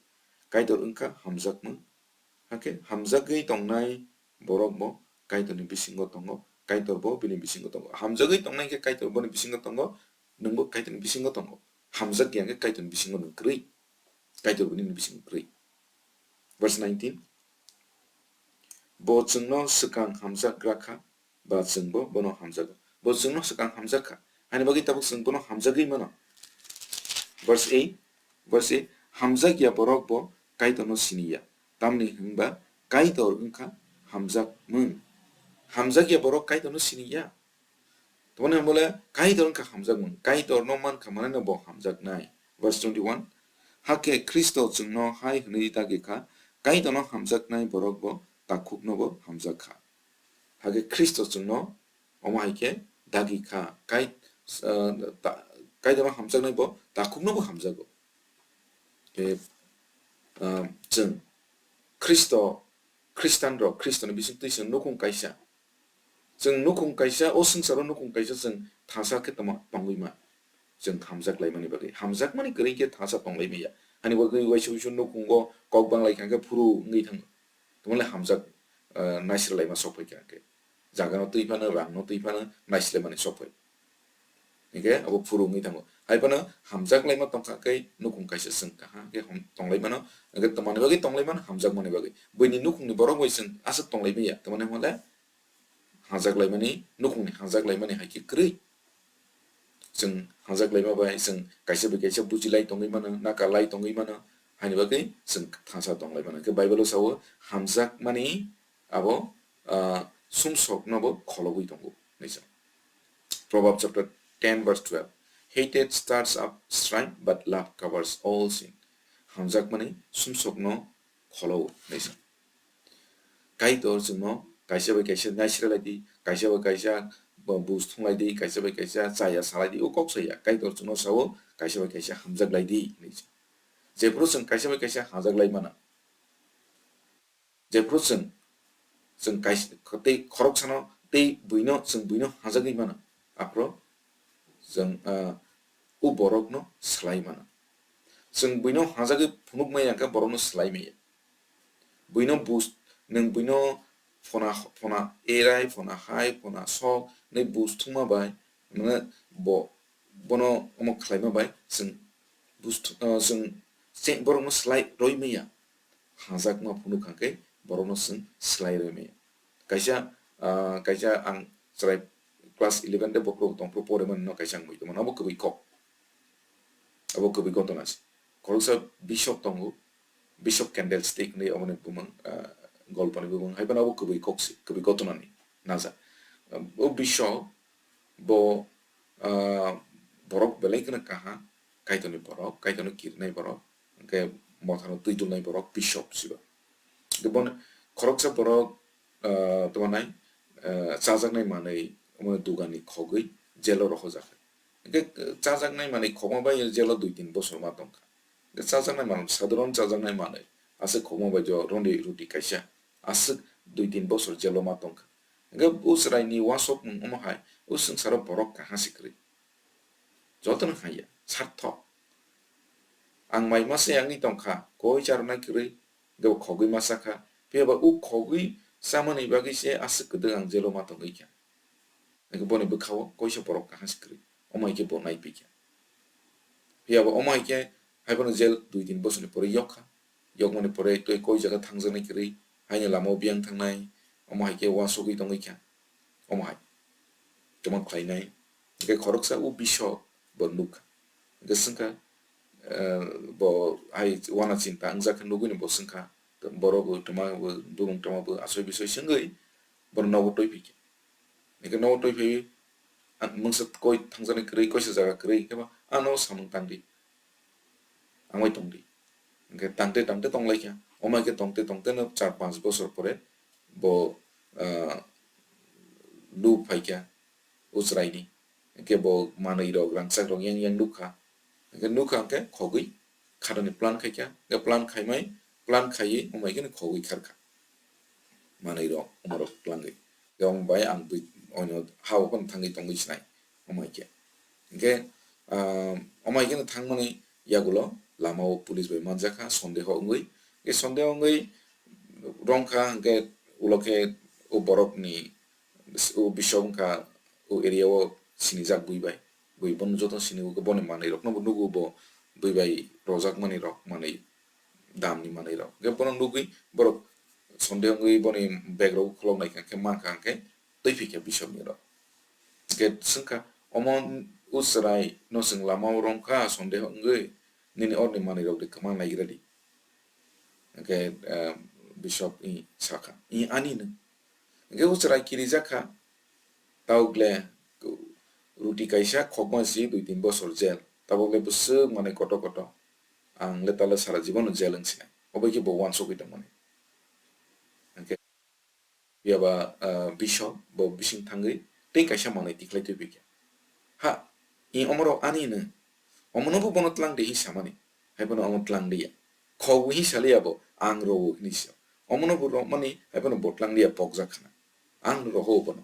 Kaitor wngkha hamjakmung. Hakhe hamjagwi tongnai borok bo Kaitorni bisingo tongo, Kaitor bo bini bisingo tongo. Hamjagwi tongnai khe Kaitor boni bisingo tongo, nwngbo Kaitorni bisingo tongo. Hamjak ya khe Kaitorni bisingo nwng kwrwi. Kaitor bo nini bisingo kwrwi. Verse nineteen. Bo chwngno swkang hamjak gra kha, ba chwngbo bono hamjago. Bo chwngno swkang hamjak kha. Haini bagwi tabuk chwng bono hamjagwi mano. Verse eight, verse eight, hamjak ya borok bo Kaitorno sini ya. Tamni hwnba Kaitor wngkha hamjakmung. Hamjak ya borok Kaitorno sini ya. Tamoni hwnba le Kaitor wngkha hamjakmung. Kaitorno mankha manwi no bo hamjaknai. Verse twenty-one, hakhe Khristo chwngno hai hwnwi dagi kha, Kaitorno hamjaknai borok bo takhukno bo hamjak kha. Hakhe Khristo chwngno omo hai khe dagi kha, Kai-, ah, ta-, Kaitorno hamjaknai bo takhukno bo hamjago. Tei, ah, chwng Khristo, Khristan rok, Khristoni bisingtwi chwng nukhung kaisa. Chwng nukhung kaisa, o swngcharo nukhung kaisa chwng thangsa khe tongma-, tongwi ma. Chwng hamjak laimani bagwi. Hamjakmani kwrwi khe thangsa tong lai maya. Ani bagwi waisa waisa nukhungo kok bang lai kha khe phuru wngwi thango. Tamo le hamjak, ah, naisra laima sok phai kha khe. Jagano twi phano, rangno twi phano, naisle mani sok phai. Hingke abo phuru wngwi thango. Hai phano hamjak laima tongkha khe nukhung kaisa chwng kaham khe hom-, tong lai mano. Hingke tongmani bagwi tong lai mano, hamjak mani bagwi. Buini nukhungni borok bai chwng aswk tong lai maya. Tamoni hwnle hamjak laimani, nukhungni hamjak laimani hai khe kwrwi. Chwng hamjak laima bai chwng kaisa bai kaisa buji lai tongwi mano, naka lai tongwi mano. Haini bagwi chwng thangsa tong lai mano. Hingke Bible o sao hamjak mani abo, ah, sumsok no bo kholobwi tongo, hinwi sa. Proverbs chapter ten verse twelve, "Hatred stirs up strife, but love covers all sin." Hamjakmani sumsok no kholo, hinwi sa. Kaitor chwngno kaisa bai kaisa naisra lai di, kaisa bai kaisa bo-, bus thung lai di, kaisa bai kaisa chaya sa lai di, o kok saya. Kaitor chwngno sao, kaisa bai kaisa hamjak lai di, hinwi sa. Jephuru chwng kaisa bai kaisa hamjak lai mano, Jephru chwng, chwng kaisa tei khoroksano tei buino, chwng buino hajagwi mano, aphro chwng, ah, o borokno swlai mano. Chwng buino hajagwi phunuk maya hwnkhe borokno swlai maya. Buino bus, nwng buino phona, phona erai, phona hai, phona sok hinwi bus thwngma bai, mane bo, bono omo khlaima bai chwng bus thu-, ah, chwng che-, borokno swlai rwi maya. Hajakma phunuk hwnkhe borokno chwng swlai rwi maya. Kaisa, ah, kaisa ang chwrai class eleven de bokhorok tongphuru pore mani no kaisa ang mui tongmani, abo kwbui kok. Abo kwbui gotona se. Khoroksa bishop tongo, bishop candlestick hinwi aboni bumung, ah, golponi bumung. Hai phano abo kwbui kok se, kwbui gotona ni naja. O bishop bo, ah, borok belai kheno kaha, Kaitorni borok, Kaitorno kirinai borok, hwnkhe mothano twi dulnai borok bishop siba. Hwnkhe bono khoroksa borok, ah, tamo nai, ah, chajaknai manwi omo duganni khogwi jelo rohorjak. Hwnkhe, ah, chajaknai manwi khogma bai jelo dui tin bosor ma tongkha. Hwnkhe chajaknai manwi, sadharon chajaknai manwi aswk khogma bai jo rondi ruti kaisa aswk dui tin bosor jelo ma tongkha. Hwnkhe o chwraini uansukmung omo hai, o swngcharo borok kaha se kwrwi. Jotono haiya, sarthok. Ang mai masa yangwi tongkha, koi charwnai kwrwi, hwnkhe bo khogwi ma chakha. Phiya ba o khogwi chamani bagwi se aswk kwdwk ang jelo ma tongwi kha. Hwnkhe boni bwkhao koisa borok kaha se kwrwi, omo hai khe bo nai phi kha. Phiya ba omo hai khe hai bono jel dui tin bosoni pore yok kha. Yokmani pore tei koi jaga thangjaknai kwrwi, haino lamao biyang thangnai, omo hai khe uansugwi tongwi kha. Omo hai tongma khlainai. Hwnkhe khoroksa o bishop bo nukha. Hwnkhe swngkha, eh, bo hai uana chinta wngjak khe nugwino bo swngkha, borok bo tongma bo, bumung tongma bo asoi bisoi swngwi bono nogo twi phi kha. Hwnkhe nogo twi phi, ah, mungsa koi thangjaknai kwrwi, koisa jaga kwrwi, hwnkhe bo ano samung tangdi. Ang bai tongdi. Hwnkhe tangte tangte tonglaikha. Omo hai khe tongte tongte no char panch bosor pore bo, ah, lu phaikha o chwraini. Hwnkhe bo manwi rok, rangchak rok yang yang nukha. Hwnkhe nukha hwnkhe khogwi khatani plan khaikha. Hwnkhe plan khaimai, plan khaiwi omo hai kheno khogwi kharkha. Manwi rok, omo rok twlangwi. Hwnkhe omo bai ang bui-, oino ha-o phano thangwi tongwi sinai. Omo hai khe. Hwnkhe, ah, omo hai kheno thangmani yagulo lamao police bai manjakha, sondeho wngwi. Hwnkhe sondeho wngwi rongkha, hwnkhe ulo khe o borokni, o bishop wngkha, o area o sinijak bui bai. Bui bono joto sini, hwnkhe boni manwi rokno bo nugo, bo bui bai rojakmani rok, manwi damni manwi rok. Hwnkhe bono nugwi borok sondeho wngwi boni bag rok kholok naikha, hwnkhe mankha, hwnkhe twi phi kha bishopni rok. Hwnkhe swngkha, "Omo o chwrai no chwng lamao rongkha sondeho wngwi, nini orni manwi rok de kwma naigra di." Hwnkhe, eh, bishop i sakha, "I ani no." Hwnkhe o chwrai kirijak kha, "Tabukle ruti kaisa khokma si dui tin bosor jel, tabukle bwswk manwi koto koto, ang le tale sara jibono jel wng sinai." Obo khe bo uansugwi tongmani. Hwnkhe Phiya ba, ah, bishop bo bising thangwi tei kaisa manwi tikhlai tubikha. Ha, i omorok ani hwno, omono bo bono tlang di hi samani, hai bono omo tlang liya. Khogwi hi saliya bo, ang rogo hini sio. Omono bo romani, hai bono bo tlang liya, pokjak khna. Ang rogo bono.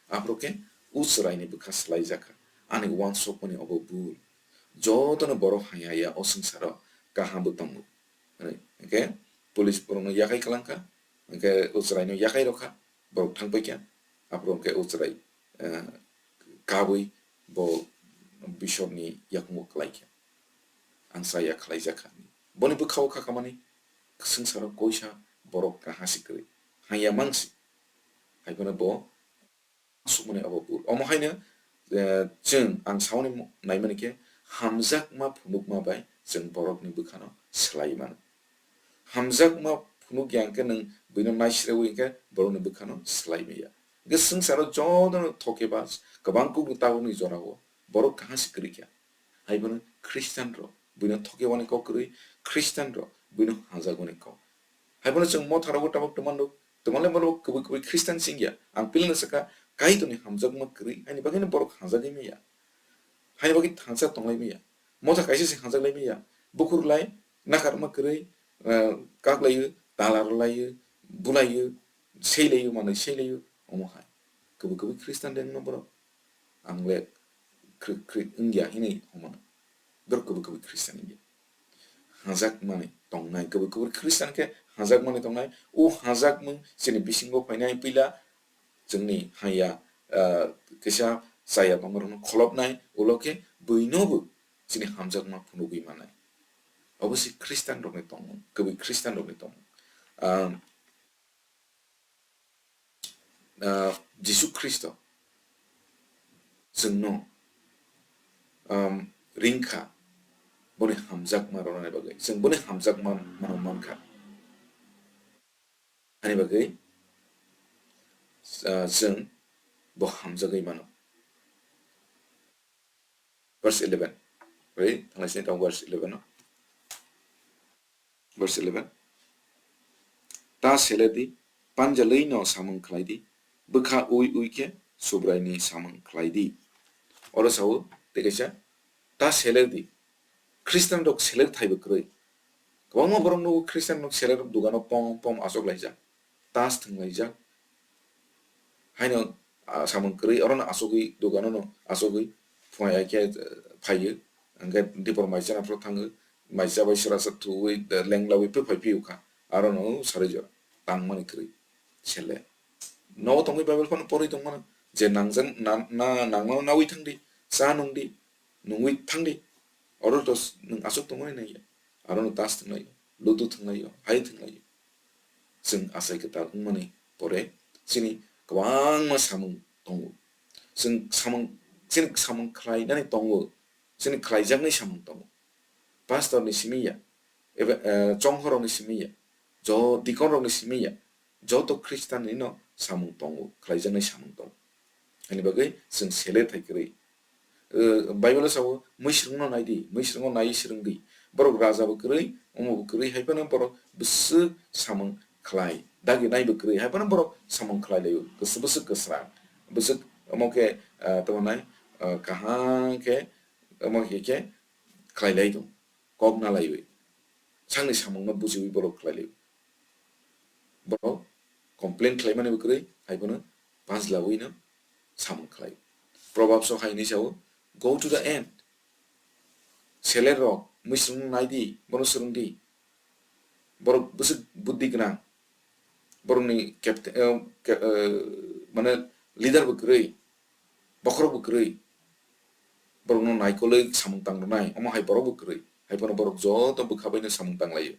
Aphuru khe o chwraini bwkha swlaijakha. Ani uansukmani obo bul. Jotono borok hai haiya o swngcharo kaham bo tongo. Hwnwi hwnkhe police borokno yakhai kwlangkha, hwnkhe o chwraino yakhai rwkha, borok thangpaikha, aphuru hwnkhe o chwrai, eh, kabwi bo bishopni yakungbo kwlaikha, "Ang chaya khlaijakha," hinwi. Boni bwkhao kha kamani swngcharo koisa borok kaham se kwrwi, hangya mangsi, hai phano bo sukmani abo bul. Omo haino, eh, chwng ang sauni mo-, naimani khe hamjakma phunukma bai chwng borokni bwkhano swlaiwi mano. Hamjakma phunukya hwnkhe nwng buino naisrewi hwnkhe borokni bwkhano swlai maya. Hwnkhe swngcharo jotono thokeba kwbang kukni tabukni jorao borok kaham se kwrwikha. Hai bono Christian rok buino thokebani kok kwrwi, Christian rok buino hamjakmani kok. Hai bono chwng motha rogo tabuk twmano, twmale borok kwbwi kwbwi Christian singya. Ang pilino sakha, Kaitorni hamjakma kwrwi, haini bagwino borok hamjagwi maya. Haini bagwi thansa tonglai maya. Motha kaisa se hamjaklai maya. Bukhurlai, nakarma kwrwi, eh, kaklaiwi, tala rwlaiwi, bulaio, seilaio, manwi seilaio, omo hai. Kwbwi kwbwi Khristan de wngno borok. Ang le khri-, khri-, wngya hinwi omono. Borok kwbwi kwbwi Khristan wngya. Hajakmani tongnai, kwbwi kwbwi Khristan khe hajakmani tongnai. O hajakmung chini bisingo phainai puila chwngni haya, ah, kisa chaya tongrokno kholopnai, ulo khe buinobo chini hamjakma phunugwi mannai. Obo se Khristan rokni tongmung, kwbwi Khristan rokni tongmung. Ah, ah, Jisu Khristo chwngno, um, ringkha, boni hamjakma rwnani bagwi. Chwng boni hamjakma mano mankha. Ani bagwi, ah, chwng bo hamjagwi mano. Verse eleven. Ready? Thanglaisini tong verse eleven no. Verse eleven. Ta selerdi, panjalwi no samung khlaidi, bwkha ui ui khe Subraini samung khlaidi. Oro sao, tei kaisa, ta selerdi. Khristan rok seler thaibo kwrwi. Kwbangma borok nugo Khristan rok seler dugano pom pom achuk laijak, tas thwng laijak. Haino, ah, samung kwrwi, orono achugwi, duganono achugwi, phunai hai khe, eh, phaiyo. Hwnkhe dipor maisa naphro thango, maisa bai srasa thuwi, eh, lenglawi phe phai phiyokha. Arono sarwi jora tangmani kwrwi sele. Nogo tongwi Bible phano porwi tongmano, je nangjak na, na, nangmano nawi thangdi, cha nungdi, nungwi thangdi. Oro to s-, nwng aswk tongmani nangya. Arono tas thwnglaio, lutu thwnglaio, hai thwnglaio. Chwng achai kwtal wngmani pore chini kwbangma samung tongo. Chwng samung, chini samung khlainani tongo, chini khlaijaknai samung tongo. Pastor ni simi ya, ebe, eh, chonghorok ni simi ya, jo deacon rok ni simi ya, joto Khristan ni no samung tongo, khlaijaknai samung tongo. Ani bagwi chwng sele thai kwrwi. Eh, Bible o sao, "Mwisrwngno nai di, mwisrwngno naiwi swrwng di." Borok raja bo kwrwi, omo bo kwrwi, hai phano borok bwswk samung khlai, dagi nai bo kwrwi, hai phano borok samung khlai laio, kwswk bwswk kwsrang, bwswk omo khe, eh, tamo nai, eh, kaham khe, omo khe khe khlai lai tong, kok na laiwi, sakni samungno bujiwi borok khlai laio. Borok complain khlaimani bo kwrwi, hai phano panjlawino samung khlai. Proverbs o hai hinwi sao, "Go to the end." Seler rok, mwisrwngno nai di, bono swrwng di. Borok bwswk buddhi gwnang. Borokni captain, eh, ke-, eh, mane leader bo kwrwi, bokhorok bo kwrwi. Borokno naikolwi samung tang rwnai, omo hai borok bo kwrwi. Hai phano borok joto bwkha baino samung tang laio.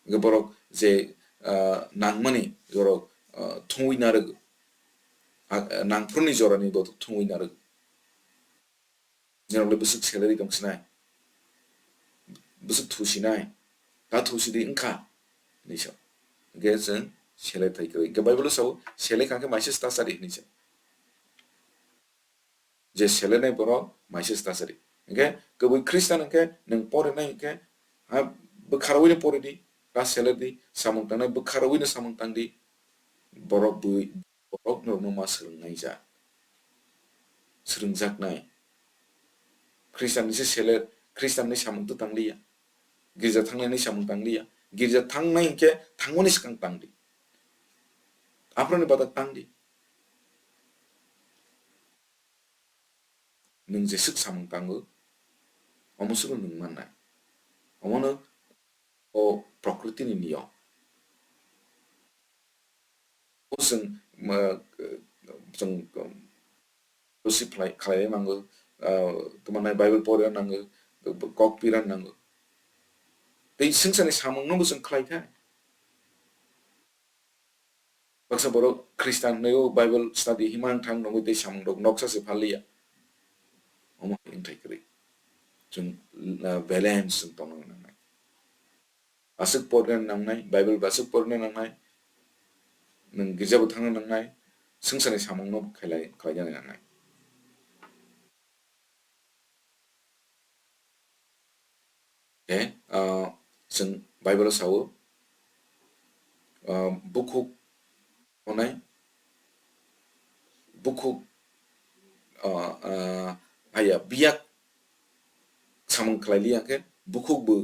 Hwnkhe borok je, ah, nangmani borok, ah, thungwi narwgo. Ah, nangphuruni jorani borok thungwi narwgo. Norokle bwswk salary tong sinai, bwswk thusinai, ta thusidi wngkha hinwi sa. Hwnkhe chwng sele thai kwrwi. Hwnkhe Bible o sao, sele kha khe maisa ta chari hinwi sa. Je selenai borok maisa ta chari. Hwnkhe kwbwi Khristan hwnkhe nwng porinai hwnkhe, ha, bwkha rwino poridi, ta seledi, samung tangnai bwkha rwino samung tangdi, borok bwi, borok norokno ma swrwngnai ja, swrwngjaknai. Khristanni se sele, Khristanni samung to tangliya. Girja thangnaini samung tangliya. Girja thangnai hinkhe thangmani swkang tangdi. Aphuruni badak tangdi. Nwng jeswk samung tango, omo swkno nwng mannai. Omono o prokriti ni niyom. O chwng, ma, chwng, um, receive khlai, khlai nango, ah, tamo nai Bible pori nango, kok pira nango. Tei swngcharni samung no bo chwng khlai kha. Baksa borok Khristan hinwi o Bible study himang thang nungwi tei samung rok noksa se phalliya. Omo hai wngthai kwrwi. Chwng, ah, balance chwng tongna nangnai. Aswk porna nangnai, Bible bo aswk porna nangnai, nwng girja bo thangna nangnai, swngcharni samung no khailai, khlaina nangnai. Khe, ah, chwng Bible o sao, ah, bukhuk onai, bukhuk, ah, ah, haya, biyak samung khlai liya khe, bukhuk bo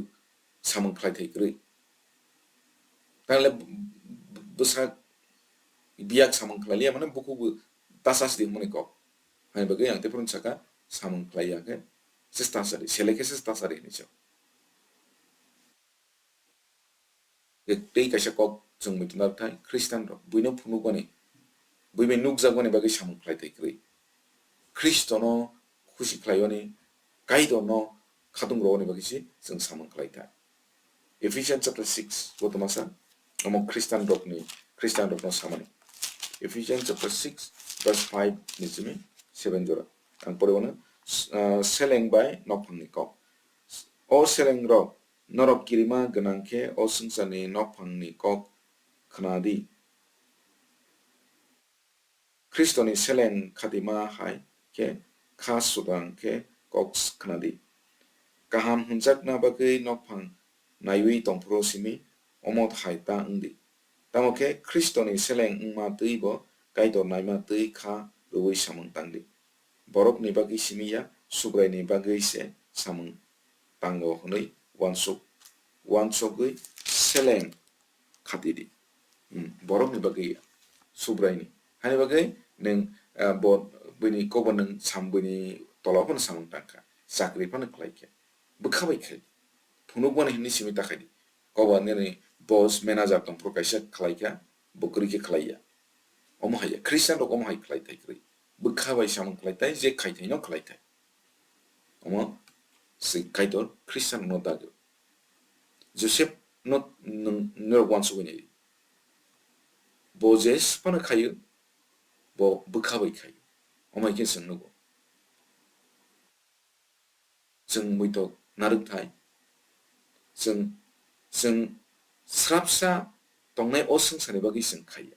samung khlai thai kwrwi. Tangla bwsak biyak samung khlai liya, mane bukhuk bo ta chasi di hwnmani kok. Haini bagwi ang tei phano saka, samung khlai ya khe se ta chadi, sele khe se ta chadi hinwi sa. Tei kaisa kok chwng muitu narwkthai, Khristian rok buino phunukmani, bui bai nukjakmani bagwi samung khlai thai kwrwi. Khristono khusi khlaiwani, Kaitorno khatung rwani bagwi se chwng samung khlai thai. Ephesians chapter six, bo tongmasa, omo Khristian rokni, Khristian rokno samani. Ephesians chapter six, verse five ni simi seven jora. Ang pore wano, ah, seleng bai nokphangni kok. O seleng rok, norok kirima gwnang khe o swngcharni nokphangni kok khna di. Khristoni seleng khatima hai khe kha sudang khe kok khna di. Kaham hwnjakna bagwi nokphang naiwi tongphuru simi omo hai ta wng di. Tamo khe Khristoni seleng wngma twi bo Kaitor naima twi kha rwui samung tang di. Borokni bagwi simi ya, Subraini bagwi se samung tango hwnwi uansuk, uansugwi seleng khati di. Hmm, borokni bagwi ya, Subraini. Hani bagwi nwng, ah, bo, buini kobo nwng sam, buini tola phano samung tangkha, chakri phano khlaikha, bwkha bai khai. Phunukmani hinwi simi ta khai di. Kobo nini boss, manager tongphuru kaisa khlaikha, bo kwrwi khe khlaiya. Omo hai ya, Christian rok omo hai khlai thai kwrwi. Bwkha bai samung khlai thai, je khai thai no khlai thai. Omo se Kaitor Christian no dagwi. Joseph no nwng, norok uansugwi nai di. Bo je phano khaio, bo bwkha bai khaio. Omo hai khe chwng nugo. Chwng muitok narwk thai. Chwng, chwng srapsa tongnai o swngcharni bagwi chwng khaiya.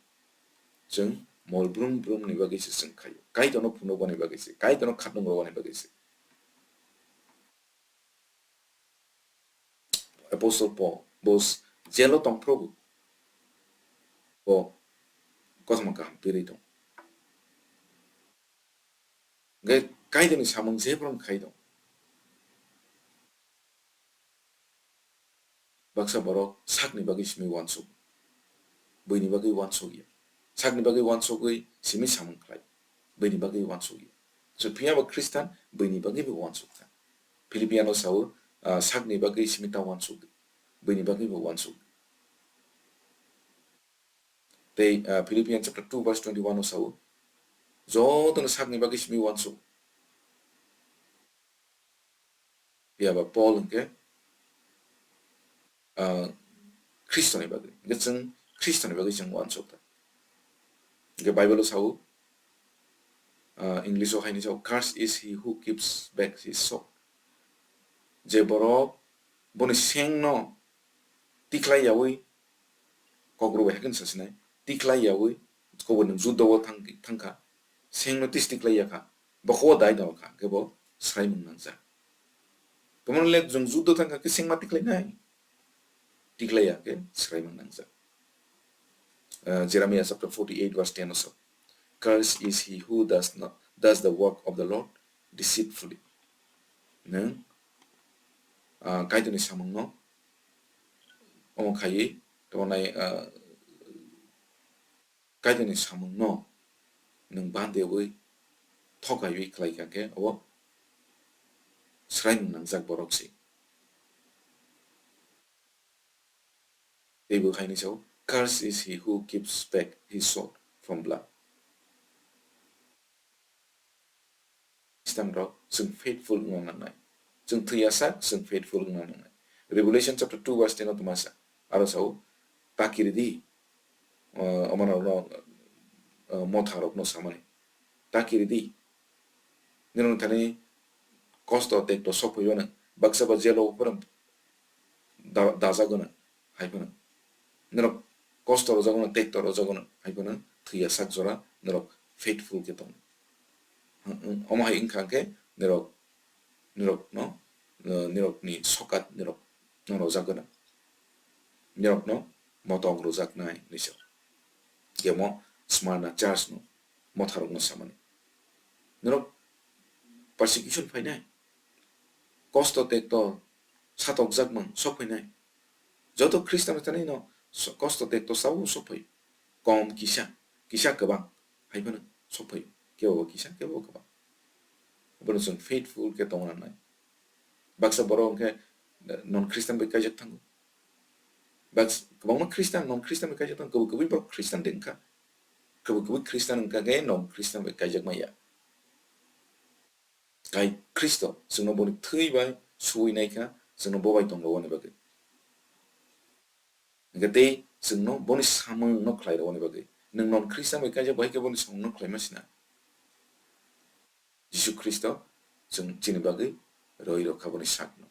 Chwng mol brum brumni bagwi se chwng khaiya. Kaitorno phunukmani bagwi se, Kaitorno khatnung rwani bagwi se. Apostle Paul, bo s-, jail-o tongphuru bo kothoma kaham pirwi tong. Hwnkhe Kaitorni samung jephru khai tong. Baksa borok sakni bagwi simi uansuk, buini bagwi uansuk ya. Sakni bagwi uansugwi simi samung khlai, buini bagwi uansuk ya. So, phiya bo Khristan buini bagwi bo uansuk kha. Philippiano sao, ah, sakni bagwi simi ta uansuk, buini bagwi bo uansuk. Tei, ah, Philippians chapter two verse twenty-one o sao, jotono sakni bagwi simi uansuk. Phiya ba Paul hwnkhe, ah, Khristoni bagwi. Hwnkhe chwng Khristoni bagwi chwng uansuk kha. Hwnkhe Bible o sao, ah, English o haini sao, "Cursed is he who keeps back his sword." Je borok boni sengno tikhlai yaui, Kokborok bai hakhe sasinai, tikhlai yaui, kobor nwng judo o thang, thangkha, sengno tis tikhlai yakha, bokhok o dai tongkha, hwnkhe bo swraimung nangjak. Tamo le chwng judo thangkha khe sengma tikhlai nai? Tikhlai ya khe swraimung nangjak. Ah, Jeremiah chapter forty-eight verse ten o sa, "Cursed is he who does not, does the work of the Lord deceitfully." Nwng, ah, Kaitorni samungno omo khaiwi tongnai, ah, Kaitorni samungno nwng bandeui thokaiwi khlai kha khe, obo swraimung nangjak borok se. Teibo haini sao, "Cursed is he who keeps back his sword from blood." Khristian rok chwng faithful wngna nangnai. Chwng thwiyasak chwng faithful wngna nangnai. Revelation chapter two verse ten o tongmasa. Aro sao, "Ta kiridi, ah, omo rokno, ah, motha rokno samani. Ta kiridi. Nini thani kosto tekto sokphaio nang. Baksa ba jelo phano da-, dajago nang." Hai phano. Norok kosto rwjago nang, tekto rwjago nang. Hai phano thwiyasak jora norok faithful khe tong. Omo hai wngkha khe norok, norokno, eh, norokni sokat norok no rwjak gwnang. Norokno motong rwjaknai hinwi sa. Kemo Smyrna church no motharokno samani. Norok persecution phainai. Kosto tekto satokjakmung sok phainai. Joto Khristian thani no so-, kosto tekto sao sok phai. kom kisa, kisa kwbang, hai phano sok phaio, kebo bo kisa, kebo bo kwbang. Abono chwng faithful khe tongna nangnai. Baksa borok hwnkhe, eh, non Christian bai kaijak thango. Baks-, kwbangma Christian, non Christian bai kaijak thango, kwbwi kwbwi borok Christian de wngkha. Kwbwi kwbwi Christian wngkha khe non Christian bai kaijak maya. Kai Khristo chwngno boni thwi bai suwi naikha, chwngno bo bai tongo aboni bagwi. Hwnkhe tei chwngno boni samungno khlai rwani bagwi. Nwng non Khristian bai kaijak bai khe boni samungno khlaima sina. Jisu Khristo chwng chini bagwi rwi rwkha boni sakno.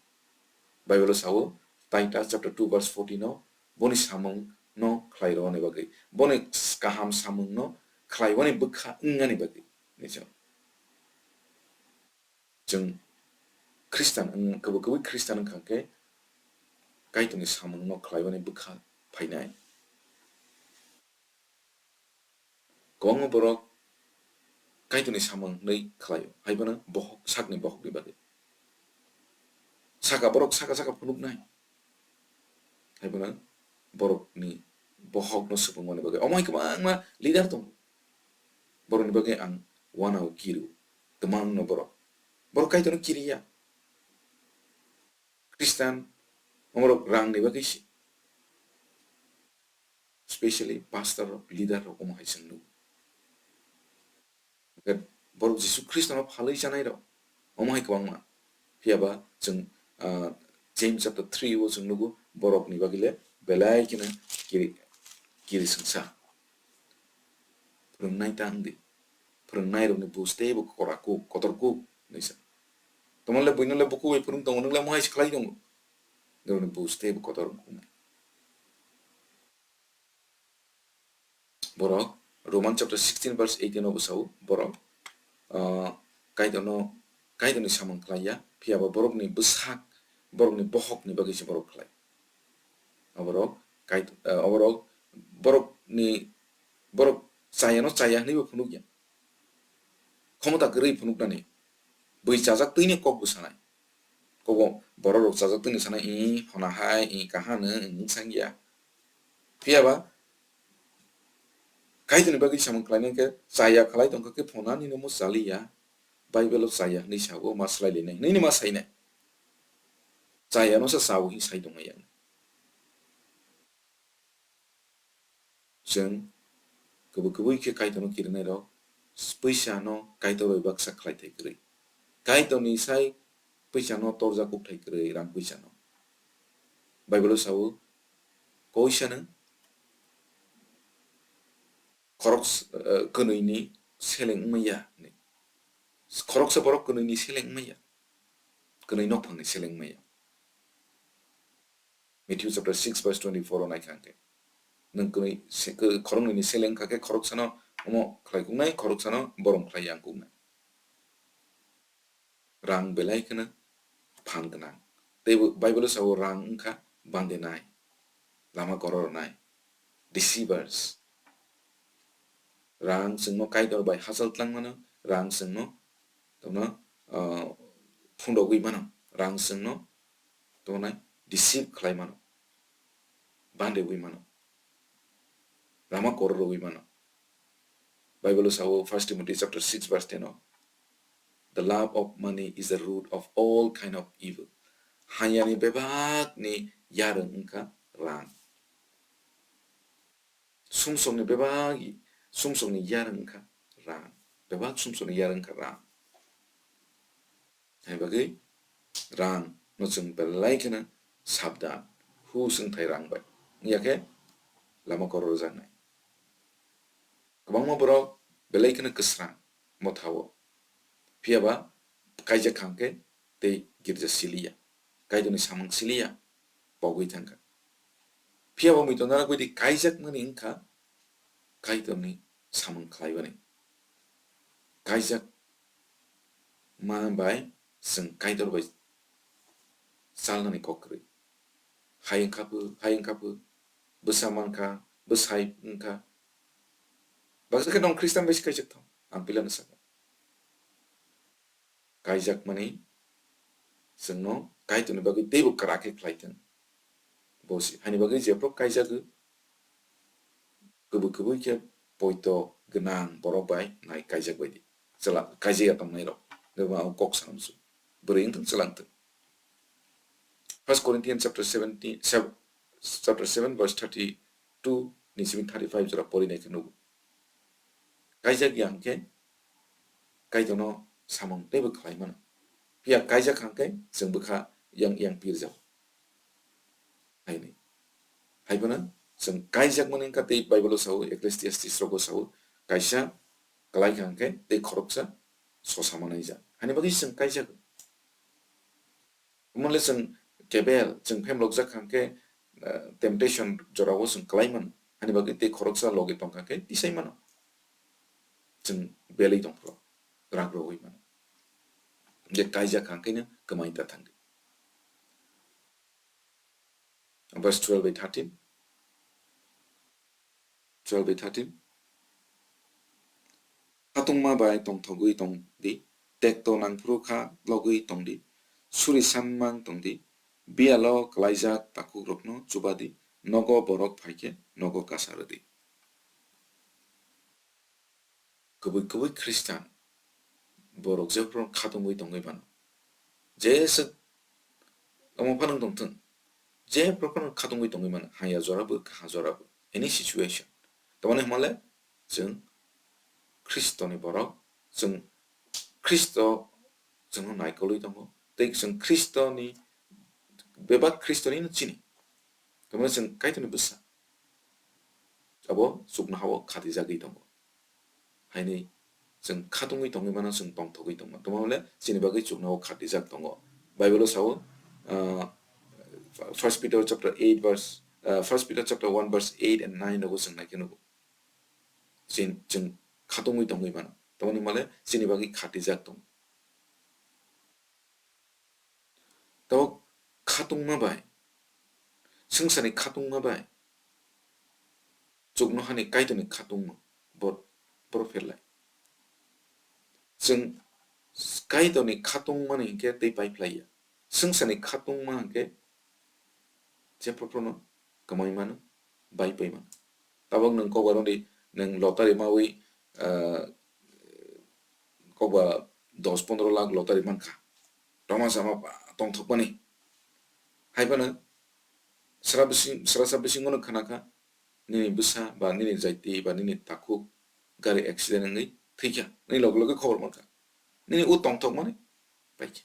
Bible o sao, Titus chapter two verse fourteen o, boni samungno khlai rwani bagwi, boni kaham samungno khlaiwani bwkha wngnani bagwi. Nijak. Chwng Khristan wng-, kwbwi kwbwi Khristan wngkha khe Kaitorni samungno khlaiwani bwkha phainai. Kwbangma borok Kaitorni samung hwnwi khlaio, hai phano bohok, sakni bohokni bagwi. Saka borok saka saka phunuknai. Hai phano borokni bohokno swpwngmani bagwi. Omo hai kwbangma leader tongo. Borokni bagwi ang uanao kiri-o, kwmangno borok. Borok Kaitorno kiriya. Khristan, omorok rangni bagwi se. Specially pastor rok, leader rok omo hai chwng nugo. Hwnkhe borok Jisu Khristono phalwi chanai rok omo hai kwbangma. Phiya ba chwng, ah, James chapter three o chwng nugo borokni bagwi le belai kheno kiri, kiri swngsa. Phwrwngnai ta wng di. Phwrwngnairokni buj teibo kora kuk, kotor kuk, hinwi sa. Tamo le buino le bukhuk bai phwrwng tongo, nwng le mohai se khlai tongo. Norokni buj teibo kotor wng kuknai. Borok Roman chapter sixteen verse eighteen o bwsao borok, ah, Kaitorno, Kaitorni samung khlai ya, phiya ba borokni bwsak, borokni bohokni bagwi se borok khlai. Aborok Kait-, ah, aborok borokni, borok chayano chaya hwnwi bo phunuk ya. Khomota kwrwi phunuknani. Bui chajak twini kok bwsanai. Kobo borok rok chajak twini sanai, "Ih, phona hai, ih, kaha no, ih," wng sang ya. Phiya ba Kaitorni bagwi samung khlainai khe chaya khlai tongkha khe phonani no mo chali ya. Bible o chaya hwnwi sao, ma swlai lainai hwnwi ma sainai. Chaya no sa sao hi sai tongmai ya. Chwng kwbwi kwbwi khe Kaitorno kirinai rok, s-, pwisano Kaitor bai baksa khlai thai kwrwi. Kaitorni sai pwisano torjak kuk thai kwrwi, rang pwisano. Bible o sao, "Koisano khorok s-, eh, kwnwini seleng wngmaya," hinwi. Khoroksa borok kwnwini seleng wngmaya. Kwnwi nokphangni seleng wngmaya. Matthew chapter six verse twenty-four o naikha hwnkhe, nwng kwnwi se-, kw-, khoroknwini seleng kha khe khoroksano omo khlai kuknai, khoroksano borom khlai yang kuknai. Rang belai kheno phan gwnang. Teibo Bible o sao rang wngkha bandenai, lama korornai, deceivers. Rang chwngno Kaitor bai hachal tlang mano, rang chwngno, tongno, ah, phundogwi mano, rang chwngno, tongno deceive khlai mano, bandegwi mano, lama kororogwi mano. Bible o sao First Timothy chapter six verse ten o, "The love of money is the root of all kind of evil." Hayani bebakni yarwng wngkha rang. Sumsokni bebak, sumsokni yarwng wngkha rang. Bebak sumsokni yarwng wngkha rang. Hai bagwi rang no chwng belai kheno sabdan, hus wngthai rang bai. Wngya khe lama koro rwjaknai. Kwbangma borok belai kheno kwsrang mothao. Phiya ba kaijak kha hwnkhe tei girja siliya. Kaitorni samung siliya, pogwi thangkha. Phiya bo muitu narak bai di kaijakmani wngkha Kaitorni samung khlaiwani. Kaijak ma bai chwng Kaitor bai chalnani kok kwrwi. Hai wngkha pho, hai wngkha pho, bwsa mankha, bwsai wngkha. Baksa khe non Christian bai se kaijak thang, ang pilano sakha. Kaijakmani chwngno Kaitorni bagwi teibo kwrak khe khlai thung. Bo se, haini bagwi jephru kaijagwi, Kubui kubui khe poito gwnang borok bai nai kaijak bai di. Chwla-, kaijak ya tongnai rok. Hwnba ang kok sanam su. Bwrwi wngthang chwla wngthang. First Corinthians chapter seventeen, sev-, chapter seven verse thirty-two ni simi thirty-five jora pori nai khe nugo. Kaijak ya hwnkhe Kaitorno samung teibo khlai mano. Phiya kaijak hwnkhe chwng bwkha yang yang pirjak. Haini. Haiphano chwng kaijak mani wngkha tei Bible o sao, Ecclesiastes rogo sao, kaisa kwlai kha hwnkhe tei khoroksa sosa manai jak. Hani bagwi chwng kaijak. Omo le chwng kebel, chwng phemlokjak kha hwnkhe, eh, temptation jorao chwng kwlai mano. Hani bagwi tei khoroksa logi tongkha khe tisai mano. Chwng belwi tongphuru, rang rwui mano. Je kaijak kha hwnkhe no kwmai ta thangdi. Verse twelve by thirteen. Twelve by thirteen. Khatungma bai tongthogwi tong di, tekto nangphuru kha logwi tong di, suri sammang tong di, biyalo kwlaijak takhukrokno chuba di, nogo borok phai khe nogo kasa rw di. Kubui kubui Khristan borok jephru khatungwi tongwi mano. Jeswk omo phano wng tongthwng, jephru phano khatungwi tongwi mano, haya jorabo, kaha jorabo, any situation. Tamoni hwnmale chwng Khristoni borok, chwng Khristo chwngno naikolwi tongo, tei chwng Khristoni, bebak Khristonino chini. Tamoni chwng Kaitorni bwsa. Abo chuknohao khatijagwi tongo. Haini chwng khatungwi tongwi mano, chwng tongthogwi tongma. Tongma hwnle chini bagwi chuknohao khatijak tongo. Bible o sao, ah, First Peter chapter eight verse, ah, First Peter chapter one verse eight and nine rogo chwng naikhe nugo. Chin-, chwng khatungwi tongwi mano. Tamoni hwnmale chini bagwi khatijak tongo. Tabuk khatungma bai, swngcharni khatungma bai chuknohani Kaitorni khatungma bo-, boro pherlai. Chwng Kaitorni khatungmani hinkhe tei pai phlaiya. Swngcharni khatungma hinkhe jephru phruno kwmai mano, bai pai mano. Tabuk nwng kokbar wngdi, nwng lottery mawi, ah, kokba dos pondro lakh lottery mankha. Roma sama ba tongthokmani. Haiphano sra bising, srasa bisingo no khanakha, nini bwsa ba nini jaiti ba nini takhuk gari accident wngwi thwikha. Nini loge loge khobor mankha. Nini o tongthokmani paikha.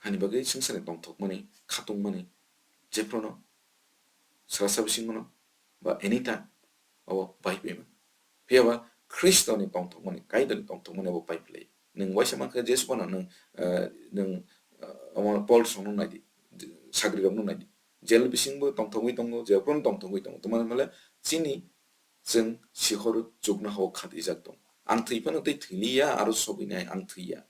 Hani bagwi swngcharni tongthokmani, khatungmani, jephruno srasa bisingono ba anytime abo pai phaima. Phiya ba Khristoni tongthokmani, Kaitorni tongthokmani abo pai phlai. Nwng waisa mankha Jesu phano nwng, eh, nwng, eh, omo Paul songno naidi, sagrirokno naidi. Jail bisingbo tongthokgwi tongo, jephruno tongthokgwi tongo. Tamani hwnmale chini chwng sihor chuknohao khatijak tongo. Ang thwi phano tei thwiliya, aro sogwinai ang thwiya.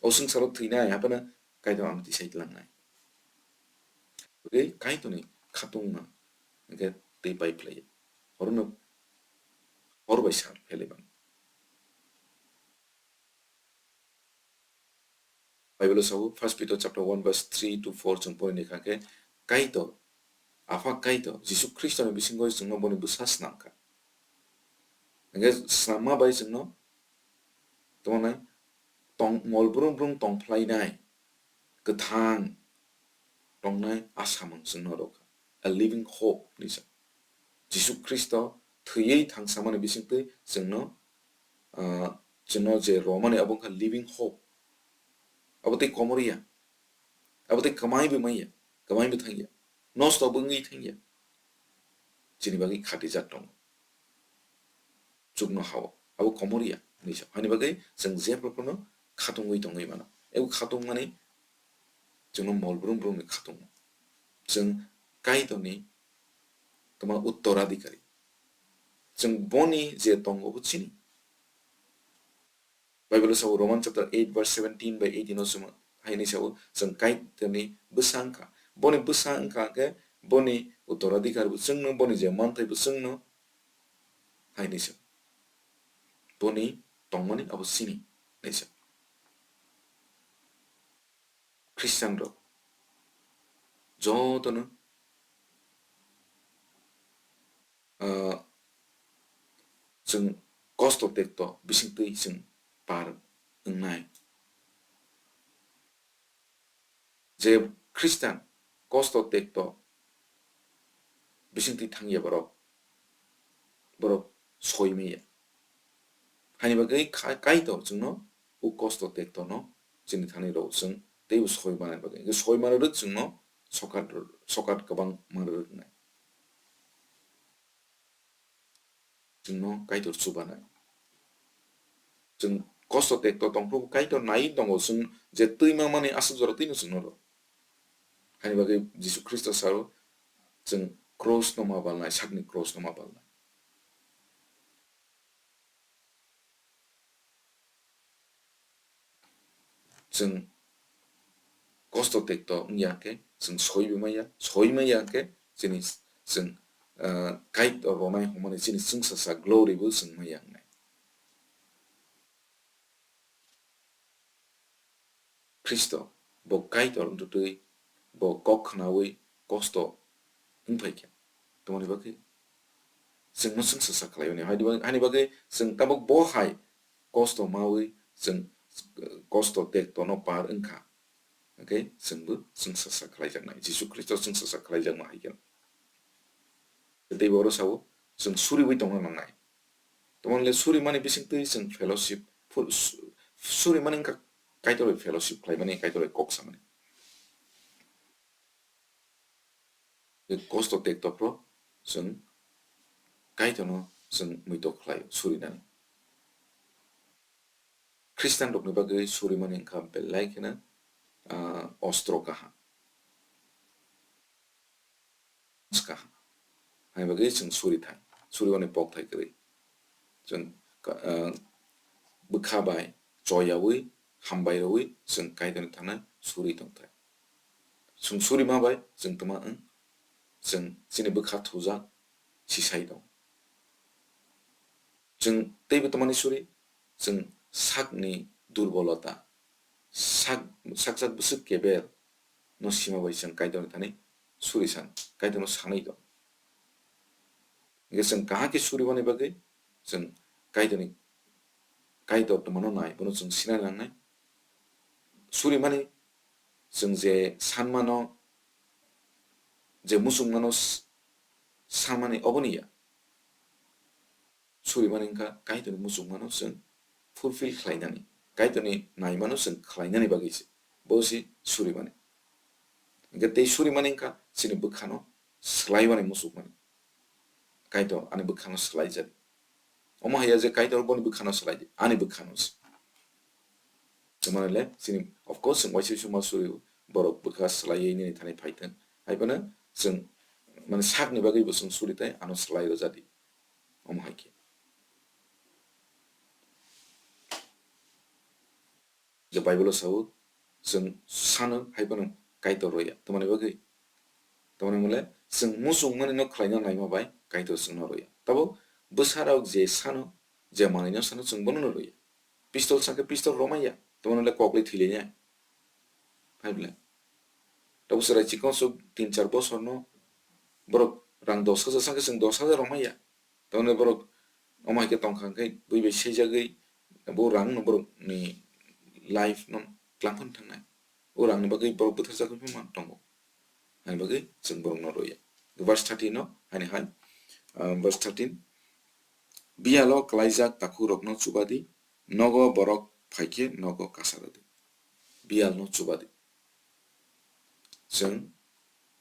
O swngcharo thwinai, haphano Kaitor ang tisai tlangnai. Tei Kaitorni khatungma hwnkhe tei pai phlai. Orono hor bai sal phelai mano. Bible o sao, First Peter chapter one verse three to four chwng pori ni kha khe, Kaitor, Apha Kaitor, Jisu Khristoni bisingo chwngno boni bwsa snam kha. Hwnkhe snamma bai chwngno tongmani tong, mol brung brung tong phlainai, kwthang tongnai a samung chwngno rw kha. A living hope ni sa. Jisu Khristo thwiwi thangsamani bisingtwi chwngno, ah, chwngno je romani abo wngkha living hope. Abo tei komorya. Abo tei kwmai bo manya, kwmai bo thangya. Nosto bo wngwi thangya. Chini bagwi khatijak tongo. Chuknohao. Abo komorya hinwi sa. Hani bagwi chwng jephru phano khatungwi tongwi mano. Ebo khatungmani chwngno mol brum brumni khatungo. Chwng Kaitorni kwma uttoradikari. Chwng boni je tongo bo chini. Bible o sao, Roman chapter eight verse seventeen by eighteen o chwng haini sao, chwng Kaitorni bwsa wngkha. Boni bwsa wngkha khe boni uttoradikar bo chwngno, boni je manthai bo chwngno, haini sao. Boni tongmani abo chini, hinwi sao. Christian rok jotono, Chwng kosto tekto bisingtwi chwng par wngnai. Je Khristan kosto tekto bisingtwi thangya borok, borok soi maya. Hani bagwi kha-, Kaitor chwngno o kosto tektono chini thani rw chwng teibo soi manani bagwi. Hwnkhe soi manwi rwk chwngno sokat, sokat kwbang manwi rwknai. Chwngno Kaitor chubanai. Chwng kosto tekto tongphuru Kaitor nai tongo, chwng je twi mangmani aswk jora twino chwngno rw. Hani bagwi Jisu Khristo sao, chwng cross no ma balnai, sakni cross no ma balnai. Chwng kosto tekto wngya khe chwng soi maya, soi maya khe chini chwng, ah, Kaitor ronai hwnmani chini chwngsasa glory bo chwng maya wngnai. Khristo bo Kaitor wngtwi bo kok khnaui kosto wngphaikha. Tamoni bagwi chwngno chwngsasa khlaiwi, hani bagwi, hani bagwi chwng tabuk bo hai kosto maui chwng, eh, kosto tektono par wngkha. Hwnkhe chwngbo chwngsasa khlaijaknai, Jisu Khristo chwngsasa khlaijakma hai khe. Tei bo oro sao, chwng suriui tongna nangnai. Tamoni le surimani bisingtwi chwng fellowship, fu-, su-, surimani wngkha Kaitor bai fellowship khlaimani, Kaitor bai kok samani. Tei kosto tektophro chwng Kaitorno chwng muitok khlaio surinani. Khristian rokni bagwi surimani wngkha belai kheno, ah, ostro kaham. Kaham. Hai bagwi chwng suri thai, suri oni pok thai kwrwi. Chwng ka-, ah, bwkha bai choyaui, hambai rwui chwng Kaitorni thangna suri tong thai. Chwng suri ma bai chwng twma wng, chwng chini bwkha thujak sisai tong. Chwng teibo twmani suri, chwng sakni durbolota, sak, sakjak bwswk kebel no sima bai chwng Kaitorni thani suri san, Kaitorno sanwi tong. Hingke chwng kaham khe suri mani bagwi chwng Kaitorni, Kaitor twmano nai, bono chwng sinai nangnai. Suri mani chwng je sanmano, je muchungmano s-, sanmani oboni ya. Suri mani wngkha Kaitorni muchungmano chwng fulfill khlainani, Kaitorni naimano chwng khlainani bagwi se, bo se suri mani. Hingke tei suri mani wngkha chini bwkhano swlaiwani muchungmani. Kaitor ani bwkhano swlaijadi. Omo haiya je Kaitor boni bwkhano swlaidi, ani bwkhano se. Tamani le chini, of course, chwng waisa waisa ma suri borok bwkha swlaiwi nini thani phaithwng. Hai phano chwng, mane, sakni bagwi bo chwng suri tai ano swlai rwjadi. Omo hai khe. Je Bible o sao, chwng sano hai phano Kaitor roya. Tamani bagwi? Tamani mole chwng muchung mani no khlaina naima bai Kaitor chwngno roya. Tabo bwsarok je sano, je manwi no sano chwng bono no roya. Pistol sakhe pistol romaya. Tamani le kok le thwilainai. Hai bole. Tabo chwrai chikon sok tin char bosor no borok rang dos hajar sakhe chwng dos hajar romaya. Tamoni borok omo hai khe tongkha hwnkhe bui bai seijagwi bo rang no borok ni life no tlang phano thangnai. O rang ni bagwi borok butharjagwi phano man tongo. Hani bagwi chwng borok no roya. Verse thirteen no hani hai, ah, verse thirteen, "Biyalo kwlaijak takhuk rok no chubadi, nogo borok phaikhe nogo kasarodi." Biyal no chubadi. Chwng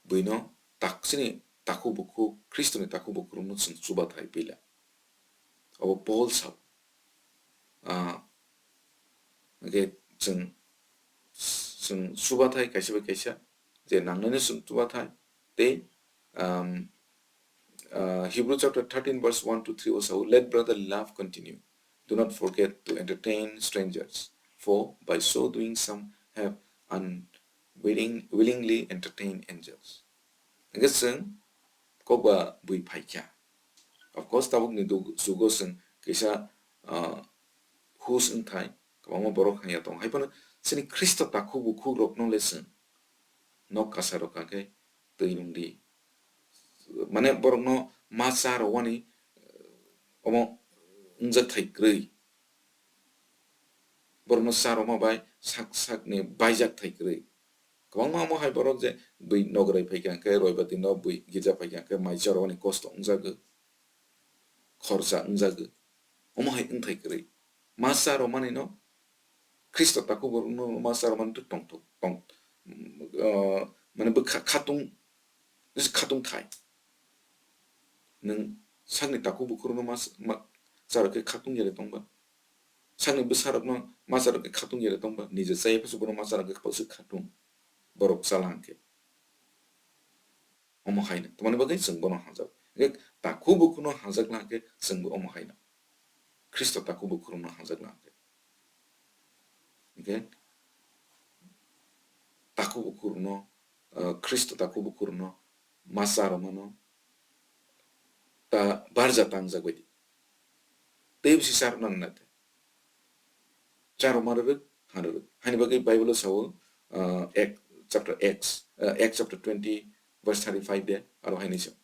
buino tak-, chini takhuk bukhuk, Khristoni takhuk bukhuk rokno chwng chubathai pila. Obo Paul sao. Ah, hwnkhe chwng, chwng chubathai kaisa bai kaisa, je nangnai no chwng chubathai, tei, um, uh, Hebrew chapter thirteen verse one to three o sao, "Let brotherly love continue. Do not forget to entertain strangers, for by so doing some have unwitting-, willingly entertained angels." Hingke chwng kokba bui phaikha. Of course, tabukni dug-, jugo chwng kisa, ah, hus wngthai kwbangma borok hamya tongo. Hai phano chini Khristo takhuk bukhuk rokno le chwng nok kasarok hwnkhe twi nungdi. Mane borokno ma cha rwani, omo wngjak thai kwrwi. Borokno cha rwma bai sak sakni baijak thai kwrwi. Kwbangma omo hai borok je bui nograi phai kha hwnkhe roibar dino bui girja phai kha hwnkhe mai cha rwmani kosto wngjagwi, khorsa wngjagwi. Omo hai wngthai kwrwi. Ma cha rwmani no Khristo takhuk borokno ma cha rwmani tong tong, tong, ah, mane bwkha khatung, khatung thai. Nwng sakni takhuk bukhukno ma, ma cha rwkhe khatung yari tongba. Sakni bwsarokno ma cha rwkhe khatung yari tongba. Nije chaya phasa bono ma cha rwkhe bwswk khatung. Borok chala hwnkhe. Omo haino. Tamoni bagwi chwng bono hamjak. Hwnkhe takhuk bukhukno hamjakna hwnkhe chwngbo omo haino. Khristo takhuk bukhukno hamjakna hwnkhe. Hwnkhe takhuk bukhukno, ah, Khristo takhuk bukhukno ma cha rwmano ta barja tangjak baidi. Tei bisi cha rwna nang nai te. Cha rwma rwrwk, ha rwrwk. Haini bagwi Bible-o sao, ah, Act chapter X, ah, Act chapter twenty verse thirty-five de, aro haini se.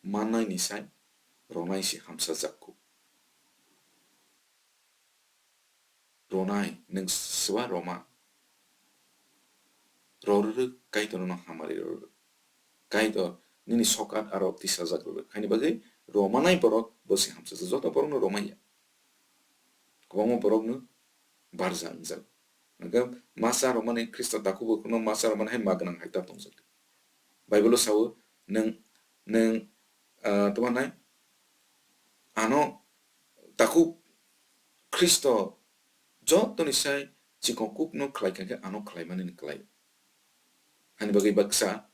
Mannai ni sai rwnai se hamsajak kuk. Rwnai, nwng swba rwma. Rw rwrwk, Kaitor no hamari rw rwrwk. Kaitor nini sokat aro tisajak rw rwrwk. Haini bagwi rwmanai borok bo se hamsajak. Joto borokno rwmaya. Kwbangma borokno barja wngjak. Hwnkhe ma cha rwmani Khristo takhuk bukhukno ma cha rwmani hai ma gwnang hai ta tongjak. Bible-o sao, nwng, nwng, ah, tamo nai, ano takhuk Khristo jotoni sai chikon kukno khlai kha khe ano khlaimani ni klai. Hani bagwi baksa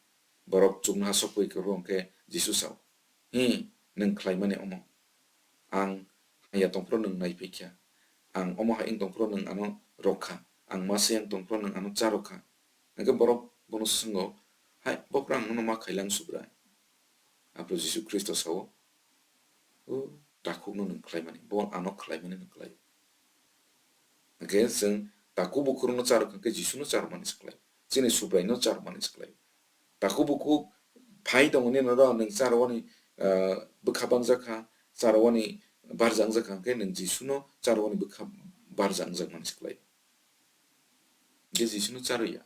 borok chuknoha sokwi kwrwi hwnkhe Jisu sao, "Hi, nwng khlaimani omo? Ang haya tongphuru nwng naiphikya. Ang omo hai wng tongphuru nwng ano rwkha. Ang ma se yang tongphuru nwng ano cha rwkha." Hwnkhe borok bono swngo, "Hai, bophuru ang nono ma khailang Subrai?" Aphuru Jisu Khristo sao, "O takhukno nwng khlaimani, bo ano khlaimani nwng khlai." Hwnkhe chwng takhuk bukhukno cha rwkha hwnkhe Jisuno cha rwmani se khlai. Chini Subraino cha rwmani se khlai. Takhuk bukhuk phai tongo nini oro nwng cha rwani, ah, bwkha bangjak kha, cha rwani barja wngjak kha hwnkhe nwng Jisuno cha rwani bwkha barja wngjak mani se khlai. Hwnkhe Jisuno cha rwya.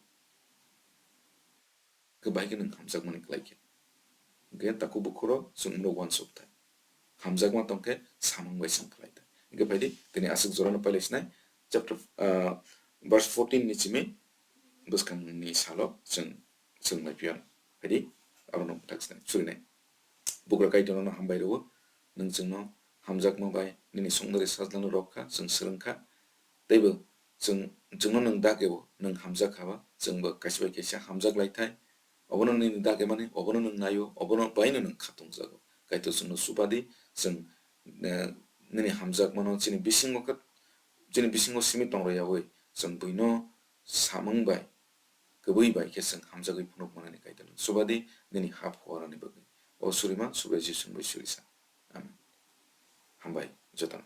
Khe bahai khe nwng hamjakmani klai khe. Hwnkhe takhuk bukhurok chwng uansuk thai. Hamjakma tong khe samung bai chwng khlai thai. Hwnkhe phaidi tini aswk jorano pailai sinai chapter, ah, verse fourteen ni simi bwskangni salo chwng, chwng lai phiya. Phaidi abono mwthak sinai, surinai. Bugra Kaitorno hambai rwo, nwng chwngno hamjakma bai nini songdari sajlano rok kha, chwng swrwng kha. Teibo chwng, chwngno nwng dageo nwng hamjak kha ba, chwngbo kaisa bai kaisa hamjak lai thai. Obono nini dagimani, obono nwng naio, obono baino nwng khatungjago. Kaitor chwngno chubadi, chwng, eh, nini hamjakmano chini bisingo khe, chini bisingo simi tong rwyaui, chwng buino samung bai, kwbwi bai khe chwng hamjagwi phunuk manani Kaitor nwng chubadi nini hap huarani bagwi. O surima Subrai Jisu bai surisa. Amen. Hambai jotono.